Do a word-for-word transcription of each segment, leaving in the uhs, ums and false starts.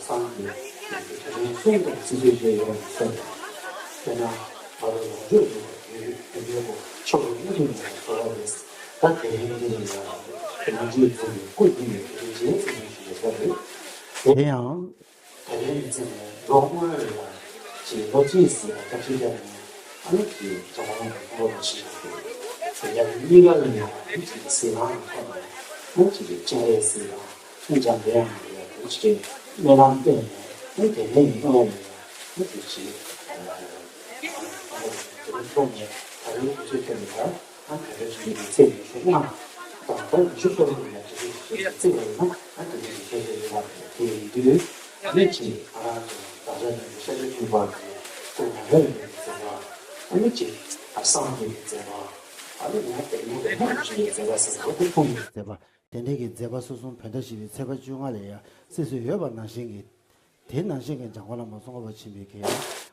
ཚང་གི་དེ་རིང་གསུང་དང་སྲིད་ཇུས་བཅས་ཡོད་པའི་ཚེ། དཔེར་ན་ང་རང་ལོ་རྒྱུས་ཀྱི་ཡུལ་ཡུལ་ཡུལ་ཕྱོགས་ཀྱི་གནས་ཚུལ་ནང་གསོ་བ་རེད། ད་དེ་རིང་འདི་ནི་ཡང་དེ་ནང་ཆོས་ཚོགས་ཀྱི་སྐུ་ཉིད་ནས་དེ་རིང་རྗེས་སུ་ཡི་ཞུ་བའི་སྐབས་རེད། དེ་ཡང་དེ་རིང་འཛིན་ནས་ལོ་སྔོན་ལ་ཡང་ཅིག་ལོ་གཅིག་ཟིན་པ་བཀའ་ཁྲིད་བརྒྱབ་ནས་ཨ་ནི་ཅིག་ཅང་མ་ལོ་ལ་ཕུང་པོ་དང་ཤི་བ་རེད། དེ་ཡང་གཉིས་ཀ་ལ་ཡང་ཨ་ནི་ཅིག་ཟིལ་ལམ་ཐོག་ནས་ཨ་ནི་ཅིག་སྤྱན་རས་གཟིགས་དང་། འཇམ་དཔལ་དབྱངས་ལ་ཡང་དེ་ཅིག་སྨོན་ལམ་བཏོན་ནས་ཨ་ནི་དེ་ནས་ཡིན་ཨ་ནི་ཅིག་ཨ་ནི་ཐོག་ནས་ད་རེས་དུས་ཚོད་ཐོན་པ་ཨ་ནི་ད་རེས་དུས་ཚོད་ཀྱི་ཚེས་ཉི་ཤུ་ལྔ་དང་ད་ཉི་ཤུ་སོ་གཉིས་ལ་དུས་ཚོད་བརྩིས་པ་ཡིན་ན་ཨ་ནི་དེ་ནས་ཁྱད་ཆོས་ཡོད་པ་རེད། དེ་ཡིན་དུས་ཨ་ནི་ཅིག་ང་རང་ཚོ་བདག་ཅག་རྣམས་ཀྱི་ཤཱཀྱ་ཐུབ་པ་གི་སྐུ་ང་རང་ཡིན་པའི་མཛད་པ་ཨ་ནི་ཅིག་ཨ་སངས་རྒྱས་ཀྱི་མཛད་པ་ཨ་ནི་ང་དེ་ཉིད་དུ་སྨོན་ལམ་ཞུ་བའི་མཛད་པ་ཟེར་བ་དེ་ཁོང་གི་མཛད་པ། དེ་འདྲའི་གི་མཛད་པ་སོ་སོ་བོད་ཟླ་བཞི་པའི་ཚེས་པ་བཅོ་ལྔ་ལ་ཡང་སྲིད་སྲོལ་ཡོད་པ་ནང་བཞིན་གྱི། དེ་ནང་བཞིན་གྱི་འཇམ་མགོན་བླ་མ་ཙོང་ཁ་པ་ཆེན་པོའི་གི་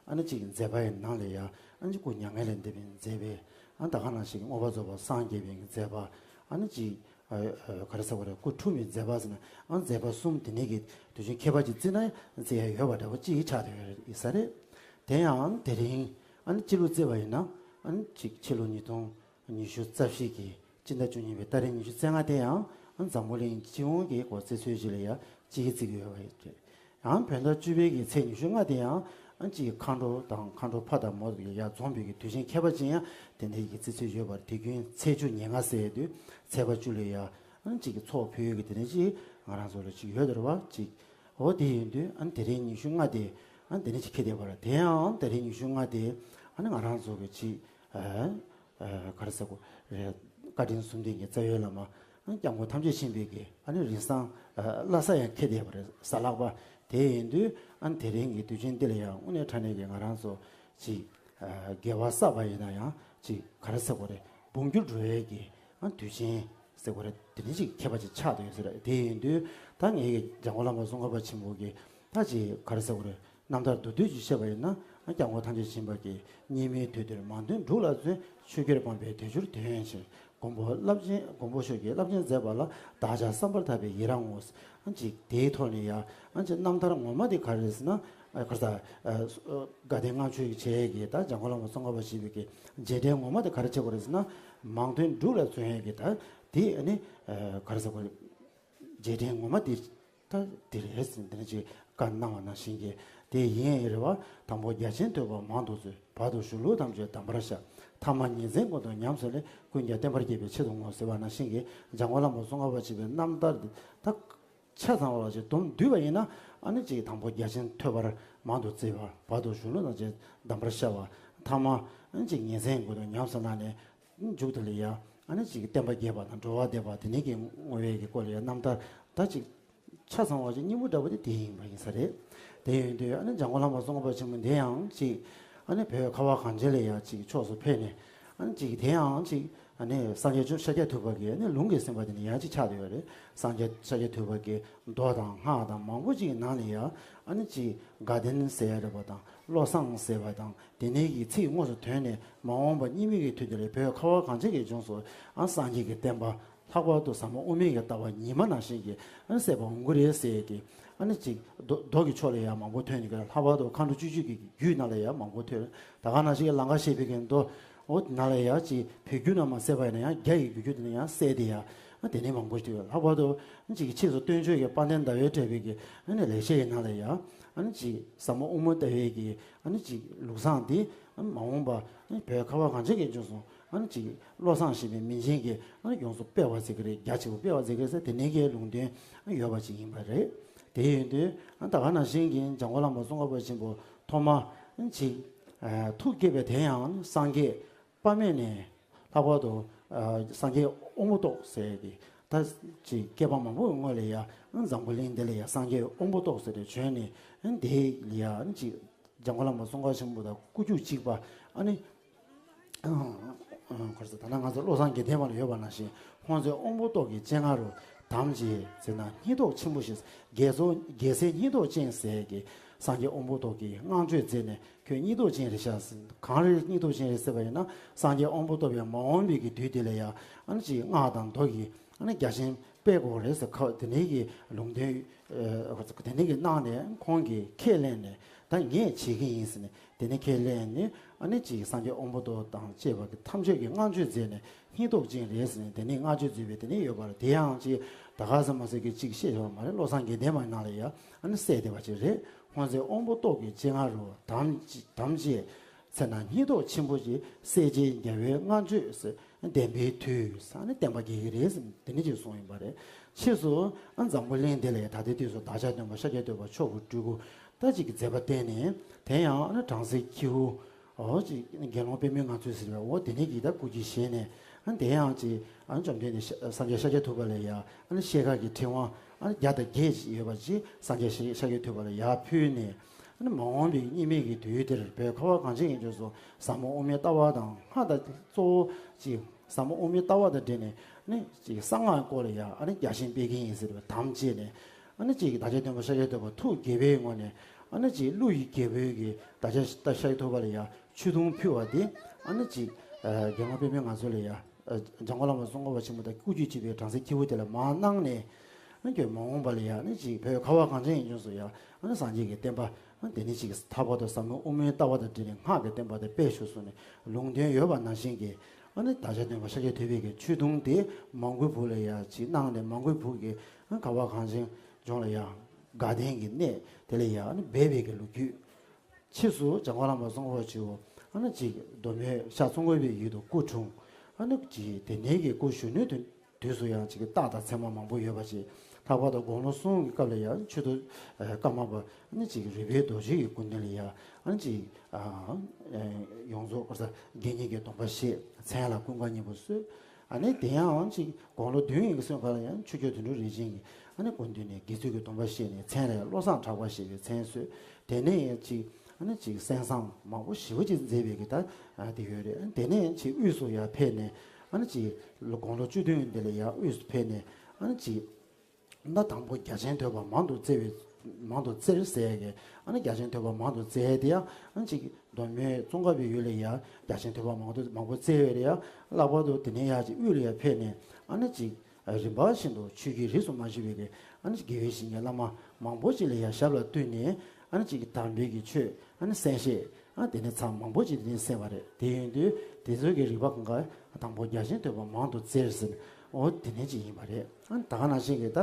ཨ་ནི་གཅིག་གི་མཛད་པ་ཡི་ནང་ལ་ཡང་ཨ་ནི་སྐུ་མྱ་ངན་ལས་འདས་པའི་མཛད་པའི་ཨ་ནི་ད་ག་ནང་བཞིན་གྱི་མངོན་པར་རྫོགས་པར་སངས་རྒྱས་པའི་མཛད་པ་ཨ་ནི་གཅིག་ག་རེ་ཟེར་བ་རེད། སྐུ་འཁྲུངས་པའི་མཛད་པ་ཟེར་ན་ཨ་ནི་མཛད་པ་གསུམ་དེ་ནས་གི་དུས་ཆེན་ཁྱད་པར་ཅིག་བརྩིས་ན་བརྩི་ཡ་ཡོད་པ་འདྲ་བོ་གཅིག་ཆགས་བསྡད་ཡོད་ས་རེད། དེ་ཡང་དེ་རིང་ཨ་ནི་སྤྱི་ལོ་བརྩིས་པ་ཡིན་ན་ཨ་ནི་གཅིག་ཕྱི་ལོ་ཉིས་སྟོང་ཉི་ཤུ་རྩ་བཞི་གི་སྤྱི་ཟླ་བཅུ་གཉིས་པའི་ཏ་རིག་ཉི་ཤུ་རྩ་ལྔ་དེ་ཡང་འཛམ་བུ་གླིང་སྤྱི་ཡོངས་ཀྱི་སྐོར་རྩིས་སྲོལ་ཞིག་ལ་ཡང་གཅིག་བརྩི་གི་ཡོད་པ་རེད། ཡང་བོད་ཟླ་བཅུ་པའི་གི་ཚེས་ཉི་ཤུ་ལྔ་དེ་ཡང་གཅིག་མཁའ་འགྲོ་དང་མཁའ་འགྲོ་ཕ་དང་མོ་ཡར་འཛོམས་པའི་གི་དུས་ཆེན་ཁྱད་པར་ཅན་ཡང་དེ་འདྲའི་གི་རྩིས་སྲོལ་ཡོད་པ་རེད། དུས་རྒྱུན་ཚེས་བཅུ་ཉེར་ལྔ་ཟེར་དུས་ཚེས་པ་བཅུ་ལ་ཡང་གཅིག་གི་ཚོགས་ཕུལ་ཡོད་གི་དེ་འདྲ་ཅིག་ང་རང་ཚོ་ལ་ཅིག་ཡོད་དོ་རེད་བ་ཅིག་འོ་དེ་ཡིན་དུས་ཨ་ནི་དེ་རིང་ཉི་ཤུ་ལྔ་དེ་ཨ་ནི་དེ་ནས་ཅིག་འཁེལ་བསྡད་པ་རེད། དེ་ཡང་དེ་རིང་ཉི་ཤུ་ལྔ་དེ་ཨ་ནི་ང་རང་ཚོ་གི་ཅིག་ཨ་ཨ་ག་རེ་ཟེར་དགོས་རེད། བཀའ་དྲིན་གསུམ་ལྡན་གྱི་རྩ་བའི་བླ་མ་ཨ་ནི་སྐྱབས་མགོན་ཐམས་ཅད་མཁྱེན་པའི་གི་ཨ་ནི་རིན་བཟང་ཨ་བླ་གཟའ་ཡང་འཁེལ་བསྡད་པ་རེད། གཟའ་ལྷག་པ། དེ་ཡིན་དུས་ཨ་ནི་དེ་རིང་གི་དུས་ཆེན་འདི་ལ་ཡང་དངོས་གནས་དྲང་གནས་ཀྱི་ང་རང་ཚོ་ཅིག་ཨ་དགེ་བ་བསགས་པ་ཡིན་ན་ཡང་ཅིག་ག་རེ་ཟེར་དགོས་རེད། འབུམ་འགྱུར་འགྲོ་ཡས་ཀྱི་ཨ་ནི་དུས་ཆེན་ཟེར་དགོས་རེད། དེ་འདྲ་ཅིག་ཁྱད་པར་ཅིག་ཆགས་བསྡད་ཡོད་ས་རེད། དེ་ཡིན་དུས་ད་ངེད་ཀྱི་འཇམ་མགོན་བླ་མ་ཙོང་ཁ་པ་ཆེན་པོ་གི་ད་ཅིག་ག་རེ་ཟེར་དགོས་རེད། རྣམ་ཐར་མདོར་བསྡུས་ཅིག་བཤད་པ་ཡིན་ན་ཨ་སྐྱབས་མགོན་ཐམས་ཅད་མཁྱེན་པ་གིས་སྙིགས་མའི་དུས་འདིར་མང་ཐོས་སྒྲུབ་ལ་བརྩོན། ཆོས་རྒྱལ་དབང་པོའི་དལ་འབྱོར་དོན་ཡོད་ཕྱིར། མགོན་པོ་རླབས་ཆེན་མགོན་པོ་ཤོས་ཀྱི་རླབས་ཆེན་མཛད་པ་ལ། བདག་ཅག་བསམ་པ་ཐག་པས་ཡི་རང་ངོ་། ཨ་ཅིག་དེའི་ཐོག་ནས་ཡང་ཨ་ཅིག་རྣམ་ཐར་ངོ་མ་དེ་ག་རེ་རེད་ཟེར་ན། ཨ་ག་རེ་ཟེར། ཨ་དགའ་ལྡན་ལྔ་མཆོད་ཀྱི་བྱེད་ཡས་ཀྱི་ད་འཇམ་མགོན་བླ་མ་ཙོང་ཁ་པ་ཆེན་པོའི་གི་རྗེས་དྲན་ངོ་མ་དེ་ག་རེ་བྱེད་དགོས་རེད་ཟེར་ན། མང་ཐོས་སྒྲུབ་ལ་བརྩོན་ཡས་ཀྱི་ད་དེ་ཨ་ནི་ཨ་ག་རེ་ཟེར་དགོས་རེད། རྗེས་དྲན་ངོ་མ་དེ་ད་དེ་རེད་ཟེར་འདི་འདྲ་ཅིག་བཀའ་གནང་བ་ནང་བཞིན་གྱི་དེ་ཡིན་ཡིན་རེད་བ། དང་པོ་རྒྱ་ཆེན་ཐོས་པ་མང་དུ་བཙལ། བར་དུ་གཞུང་ལུགས་ཐམས་ཅད་གདམས་པར་ཤར། ཐ་མ་ཉིན་མཚན་ཀུན་ཏུ་ཉམས་སུ་ལེན། ཀུན་ཀྱང་བསྟན་པ་རྒྱས་པའི་ཆེད་དུ་བསྔོ་ཟེར་བ་ནང་བཞིན་གྱི་འཇམ་མགོན་བླ་མ་ཙོང་ཁ་པ་ཆེན་པོའི་རྣམ་ཐར་འདི་ད་ཆ་ཚང་བ་ཞིག་སྡོམ་བསྡུས་པ་ཡིན་ན་ཨ་ནི་ཅིག་དང་པོ་རྒྱ་ཆེན་ཐོས་པ་མང་དུ་བཙལ་བ། བར་དུ་གཞུང་ལུགས་ཐམས་ཅད་གདམས་པར་ཤར་བ། ཐ་མ་ཨ་ནི་ཅིག་ཉིན་མཚན་ཀུན་ཏུ་ཉམས་སུ་བླངས་ནས། མཇུག་དེ་ལ་ཡང་ཨ་ནི་ཅིག་བསྟན་པ་རྒྱས་པ་དང་འགྲོ་བ་བདེ་བ་དེ་ནས་ཀྱི་བསྔོ་བའི་གི་སྐོར་ལ་ཡང་རྣམ་ཐར་ད་ཅིག་ཆ་ཚང་བ་ཅིག་སྙིང་པོ་འདྲ་བོ་དེ་དེ་ཡིན་པ་ཡིན་ས་རེད། དེ་ཡིན་དུས་ཨ་ནི་འཇམ་མགོན་བླ་མ་ཙོང་ཁ་པ་ཆེན་པོ་འདི་ཡང་ཅིག་ཨ་ནི་བོད་ཁ་བ་གངས་ཅན་ལ་ཡང་ཅིག་ཕྱོགས་སུ་ཕེབས་ནས་ཨ་ནི་ཅིག་དེ་ཡང་ཅིག་ཨ་ནི་སངས་རྒྱས་བཅོམ་ཤཱཀྱ་ཐུབ་པ་གི་ཨ་ནི་ལུང་གིས་ཟིན་པ་དེ་ནི་ཡང་ཅིག་ཆགས་བསྡད་ཡོད་རེད། སངས་རྒྱས་ཤཱཀྱ་ཐུབ་པ་གི་མདོ་དང་སྔགས་དང་མང་པོ་ཅིག་གི་ནང་ལ་ཡང་ཨ་ནི་ཅིག་དགའ་ལྡན་ཟེར་ཡ་རེད་པ་དང་བློ་བཟང་ཟེར་བ་དང་། དེ་ནས་ཀྱི་ཚིག་དངོས་སུ་ཐོན་ནས་མ་འོངས་པ་སྙིགས་མའི་གི་དུས་འདི་ལ་བོད་ཁ་བ་གངས་ཅན་གྱི་ལྗོངས་སུ་ཨ་སངས་རྒྱས་ཀྱི་བསྟན་པ་ལྷག་པར་དུ་ཟབ་མོ་དབུ་མའི་གི་ལྟ་བ་ཉི་མ་ནང་བཞིན་གྱི་ཨ་གསལ་བ་འོང་གི་རེད་ཟེར་གྱི་ཨ་ནི་ཅིག་མདོ་མདོ་གི་ཕྱོགས་ལ་ཡང་མང་པོ་ཐོན་ནས་ཀྱི་ལྷག་པར་དུ་མཁའ་འགྲོ་སྤྱོད་བརྒྱུད་ཀྱི་རྒྱུད་ནང་ལ་ཡང་མང་པོ་ཐོན། ད་ག་ནང་བཞིན་གྱི་ལང་ཀ་གཤེགས་པའི་གི་མདོ་འོ་དེ་ནང་ལ་ཡང་ཅིག་བོད་བརྒྱུད་ནང་མ་གསལ་བ་ཡིན་ན་ཡང་རྒྱ་ཡི་བརྒྱུད་རྒྱུད་དེ་ནས་ཡང་གསལ་ཏེ་ཡང་ཨ་དེ་ནས་མང་པོ་ཞིག་ཐོན། ལྷག་པར་དུ་ཨ་ཅིག་གི་ཕྱིས་སུ་སྟོན་ཆོས་ཀྱི་དཔལ་ལྡན་ཟླ་བའི་གྲགས་པའི་གི་ཨ་ནི་ལེགས་བཤད་ཀྱི་ནང་ལ་ཡང་ཨ་ནི་ཅིག་ཟབ་མོ་དབུ་མ་ལྟ་བའི་གི་ཨ་ནི་ཅིག་ལུགས་བཟང་འདི་མ་འོངས་པ་ཨ་ནི་བོད་ཁ་བ་གངས་ཅན་གྱི་ལྗོངས་སུ་ཨ་ནི་ཅིག་བློ་བཟང་ཞེས་པའི་མིང་ཅན་གྱིས་ཨ་ནི་ཡོངས་སུ་སྤེལ་བ་མཛད་ཀྱི་རེད། རྒྱ་ཆེ་བོ་སྤེལ་བ་མཛད་ཀྱི་རེད་ཟེར་དེ་ནས་ཀྱི་ལུང་བསྟན་ཡོད་པ་ཅིག་ཡིན་པ་རེད། དེ་ཡིན་དུས་ཨ་ད་ག་ནང་བཞིན་གྱི་འཇམ་མགོན་བླ་མ་ཙོང་ཁ་པ་ཆེན་པོ་ཐོག་མ་ཨ་ནི་ཅིག་ཐུགས་བསྐྱེད་པའི་དེ་ཡང་སངས་རྒྱས་དཔག་མེད་ནས་ལྷག་པར་དུ་ཨ་སངས་རྒྱས་དབང་པོ་ཏོག་ཟེར་གྱི་ད་ཅིག་བསྐལ་པ་མང་པོའི་སྔོན་ལ་ཡང་འཛམ་བུ་གླིང་འདི་ལ་ཡང་སངས་རྒྱས་དབང་པོ་ཏོག་ཟེར་ཏེ་བྱོན་ནས་ཨ་འདི་ལ་ཡང་ཅིག་འཇམ་མགོན་བླ་མ་ཙོང་ཁ་ཆེན་པོ་དང་སྐུ་རྒྱུད་གཅིག་པ་ཨ་ནི་ཁོ་ཚོ་ད་ནང་ང་ཚོ་བློ་བཟང་དགེ་ལྡན་པ་ལ་ཡོད་པ་ནང་བཞིན་ཁོང་ཚོའི་དབང་པོ་ཏོག་གི་སྤྱན་སྔ་རུ་དམ་བཅས་ཟེར་ན་སྙིང་སྟོབས་ཆེན་པོ་ཞིག་རྒྱལ་སྲས་རྒྱལ་སྲས་སྙིང་སྟོབས་ཅན་ཟེར་གྱི་སངས་རྒྱས་དབང་པོ་ཏོག་གི་བསྔགས་བརྗོད་མཛད་ནས། ཁྱོད་སྙིང་སྟོབས་ཅན་རེད་ཤག་ཟེར། གང་རེད་སྙིང་སྟོབས་ཅན་རེད་ཟེར་བ་ཡིན་ན་སངས་རྒྱས་དབང་པོ་ཏོག་པའི་མ་འོངས་པའི་གི་དུས་དེ་ལ་ཡང་ཨ་ནི་ཅིག་སྔགས་དང་མདོ་གི་ཨ་ནི་རྒྱ་ཆེན་ སྤེལ་དགོས་རེད་ཟེར། ཁ་དེ་ནས་ཀྱི་ལུང་བསྟན་དེ་ནས་ཀྱི་གནང་ནས་ཁོང་གིས་ཁས་ལེན་ནས་ད་ངས་བྱེད་ཀྱི་ཡིན་ཟེར་ནས། དེ་ནས་ཁས་ལེན་ནས་ཨ་ནི་ཅིག་སངས་རྒྱས་དབང་པོ་ཏོག་དང་བཅས་པ་གི་ཐམས་ཅད་ཀྱིས་བསྔགས་བརྗོད་མཛད་ནས་སྙིང་སྟོབས་ཅན་རེད་ཟེར་ནས། དེ་ནས་བསྔགས་བརྗོད་མཛད་པའི་དེ་ནས་ཡོད་པ་རེད། དེ་ཡང་ཅིག་ད་ག་ཟེར་མ་ཟེར་གི་ཅིག་བཤད་ཡོད་མ་རེད། བློ་བཟང་དགེ་ལྡན་མའི་ནང་ལ་ཡ་ཨ་ནི་གསལ་བསྡད་པ་ཅིག་རེད། ཁོང་ཚོས་དབང་པོ་ཏོག་གི་སྤྱན་སྔ་རུ་དམ་དམ་བཅས་ཚེ་ན་སྙིང་སྟོབས་ཆེན་པོ་ཞིག་སྲས་བཅས་རྒྱལ་བའི་བསྔགས་བརྗོད་ཟེར། བདེན་པའི་མཐུས་ཟེར་ནས་བསྟན་པ་རྒྱས་ཀྱི་རེད་ཟེར་དེ་ནས་ཅིག་གསུངས་ཡིན་པ་རེད། ཕྱིས་སུ་ཨ་འཛམ་བུ་གླིང་འདི་ལ་ད་ལྟའི་དུས་སུ་བདག་ཅག་སྟོན་པ་ཤཱཀྱ་ཐུབ་པ་མཆོག་གི་སྤྲུལ་སྐུ་ད་ཅིག་གི་མཛད་པ་བསྟན་ནས། དེ་ཡང་ཨ་ནི་བྲམ་ཟེ་ཁྱེའུ་འོ་ཅིག་དགེ་སློང་པདྨའི་ངང་ཚུལ་ཟེར་བའི་འོ་དེ་ནས་ཀྱི་ད་སྐུ་སྐྱེ་བཞེས་ནས། ཨ་ནི་དེ་ཡང་ཅིག་ཨ་ནི་བཅོམ་ལྡན་འདས་ཤ་སངས་རྒྱས་ཤཱཀྱ་ཐུབ་པ་ལ་ཡ་ཨ་ནི་ཤེལ་དཀར་གྱི་ཕྲེང་བ་ཨ་ནི་བརྒྱ་དང་བརྒྱད་ཅིག་ཡོད་པ་ཅིག་སངས་རྒྱས་ཤཱཀྱ་ཐུབ་པ་ལ་ཡར་ཕུལ་ནས། ཨ་ནི་མ་འོངས་པའི་སྙིགས་མའི་གི་དུས་འདིར་བོད་ཁ་བ་གངས་ཅན་གྱི་ལྗོངས་སུ་ཟབ་མོ་དབུ་མའི་ལྟ་བ་དང་སྔགས་དང་གཙོ་བོ་ཅིག་ཟབ་མོ་དབུ་མའི་ལྟ་བ་དང་འབྲེལ་ནས་ནི་ཅིག་གསང་སྔགས་སྐོར་ལ་ཡ་ཨ་ནི་རྒྱ་ཆེན་སྤེལ་གྱི་ཡིན་ཟེར་བའི་དམ་བཅས་ནས། ཨ་ནི་ཅིག་བདག་ཅག་སྟོན་པ་ཤཱཀྱ་ཐུབ་པ་ཐུགས་དགྱེས་པའི་ངང་ནས་ཨ་ནི་ཅིག་ཀླུ་ཡི་རྒྱལ་པོའི་གི་བདག་ཅག་ཤཱཀྱ་ཐུབ་པ་ལ་ཡ་ཆོས་དུང་ཕུལ་བ་དེ་ཨ་ནི་ཅིག་རྒྱལ་དབང་པདྨའི་ངང་ཚུལ་ལ་ཡ། འཇམ་མགོན་བླ་མ་ཙོང་ཁ་པ་ཆེན་པོ་དང་སྐུ་རྒྱུད་གཅིག་པའི་བྲམ་ཟེ་ཁྱེའུ་དེ་ལ་མར་གནང་ནས། ཨ་ནི་མ་འོངས་པ་ལ་ཡ་ཨ་ནི་ཅིག་བོད་ཁ་བ་གངས་ཅན་གྱི་ལྗོངས་སུ་ཡ་ཨ་ནི་སངས་རྒྱས་ཀྱི་བསྟན་པ་ཨ་ནི་དེ་ནས་ཅིག་ལྷག་པར་དུ་ཟབ་མོ་དབུ་མའི་ལྟ་བ་དང་འབྲེལ་ནས་སྔགས་ཀྱི་བསྟན་པ་དེ་སྤེལ་ཤོག་གསུངས་ནས་ལུང་བསྟན་ཡོད་པ་ནང་བཞིན་གྱི་ཨ་ནི་བདག་ཅག་སྟོན་པ་ཤཱཀྱ་ཐུབ་པའི་གི་ཆོས་དུང་དེ་མོའུ་འགལ་བུ་ལ་ཡ་ཅིག་གནང་ནས་མོའུ་འགལ་བུ་གི་ཨ་ནི་ཁ་བ་གངས་ཅན་ལྗོངས་ལ་ཡ་དགའ་ལྡན་གྱི་གནས་དེ་ལ་ཡ་ཨ་ནི་སྦས་པའི་གི་ལོ་རྒྱུས། ཕྱིས་སུ་འཇམ་མགོན་བླ་མ་ཙོང་ཁ་པ་ཆེན་པོ་ཨ་ནི་ཅིག་མདོ་སྨད་ཤར་ཙོང་ཁའི་ཡུལ་དུ་སྐུ་འཁྲུངས། ཨ་ནི་ཅིག་དེ་ནས་ཀྱི་སྐུ་གཞོན་ནུའི་དུས་དུས་སུ་ཡང་ཅིག་རྟགས་དང་མཚན་མ་མང་པོ་ཡོད་པ་ཅིག་ལྷག་པར་དུ་དགུང་ལོ་གསུམ་གྱི་སྐབས་ལ་ཡང་མཆོད་དོ་ཀརྨ་པ་ཨ་ནི་ཅིག་རོལ་པའི་རྡོ་རྗེ་ཡི་སྐུ་མདུན་ལ་ཡང་ཨ་ནི་ཅིག་ཡོངས་རྫོགས་དགེ་བསྙེན་གྱི་སྡོམ་པ་བཞེས། མཚན་ལ་ཀུན་དགའ་སྙིང་པོ་གསོལ། ཨ་ནི་དེ་ཡང་ཅིག་དགུང་ལོ་བདུན་ཡིན་གྱི་སོན་ཁ་ལ་ཡང་ཆོས་རྒྱལ་དོན་གྲུབ་རིན་ཆེན་གྱིས་ཨ་ནི་སྐུ་མདུན་ནས་དགེ་ཚུལ་གྱི་སྡོམ་པ་བཞེས་ནས་མཚན་ལ་ཡང་བློ་བཟང་གྲགས་པ་ཞེས་པའི་མཚན་གསོལ། དེ་ནས་ཡང་ཅིག་ཨ་ནི་ཅིག་གསན་བསམ་མང་པོ་ཞེ་པོ་ཅིག་མཛད་པའི་གི་ད་དེ་ཡོད་རེད། ཨ་ནི་དེ་ནས་ཡང་ཅིག་དབུས་སུ་ཡང་ཕེབས་ནས་ཨ་ནི་ཅིག་དགུང་ལོ་བཅུ་བདུན་འདི་ལ་ཡང་དབུས་སུ་ཕེབས་ནས་ཨ་ནི་ཅིག་ད་དང་པོ་རྒྱ་ཆེན་ཐོས་པ་མང་དུ་བཙལ་བའི་མང་དུ་བཙལ་ཟེར་གི། ཨ་ནི་རྒྱ་ཆེན་ཐོས་པ་མང་དུ་བཙལ་དེ་ཡང་ཨ་ནི་ཅིག་མདོ་སྨད་ཙོང་ཁ་པའི་ཡུལ་ལ་ཡང་རྒྱ་ཆེན་ཐོས་པ་མང་དུ་མང་པོ་བཙལ་བས་ཡང་ལྷག་པར་དུ་དེ་ནས་ཡང་ཅིག་དབུས་ལ་ཡང་ཕེབས་ནས་ཨ་ནི་ཅིག་རིམ་པ་བཞིན་དུ་ཆོས་ཀྱི་རིས་སུ་མ་ཆད་པའི་གི་ཨ་ནི་དགེ་བའི་བཤེས་གཉེན་བླ་མ་མང་པོ་ཅིག་ལ་ཡང་ཞབས་ལ་གཏུགས་ནས་ཨ་ནི་ཅིག་དམ་པའི་གི་ཆོས་ཨ་ནི་གསན་བཤད། ཨ་དེ་ནས་མཚམས་མང་པོ་ཅིག་དེ་ནས་གསན་པ་རེད། དེ་ཡིན་དུས་དེ་ཚོའི་གི་རིག་པ་གང་ག་དང་པོ་རྒྱ་ཆེན་ཐོས་པ་མང་དུ་བཙལ་ཟེར། འོ་དེ་ནས་ཅིག་ཡིན་པ་རེད། ཨ་ད་ག་ནང་བཞིན་གི་ད་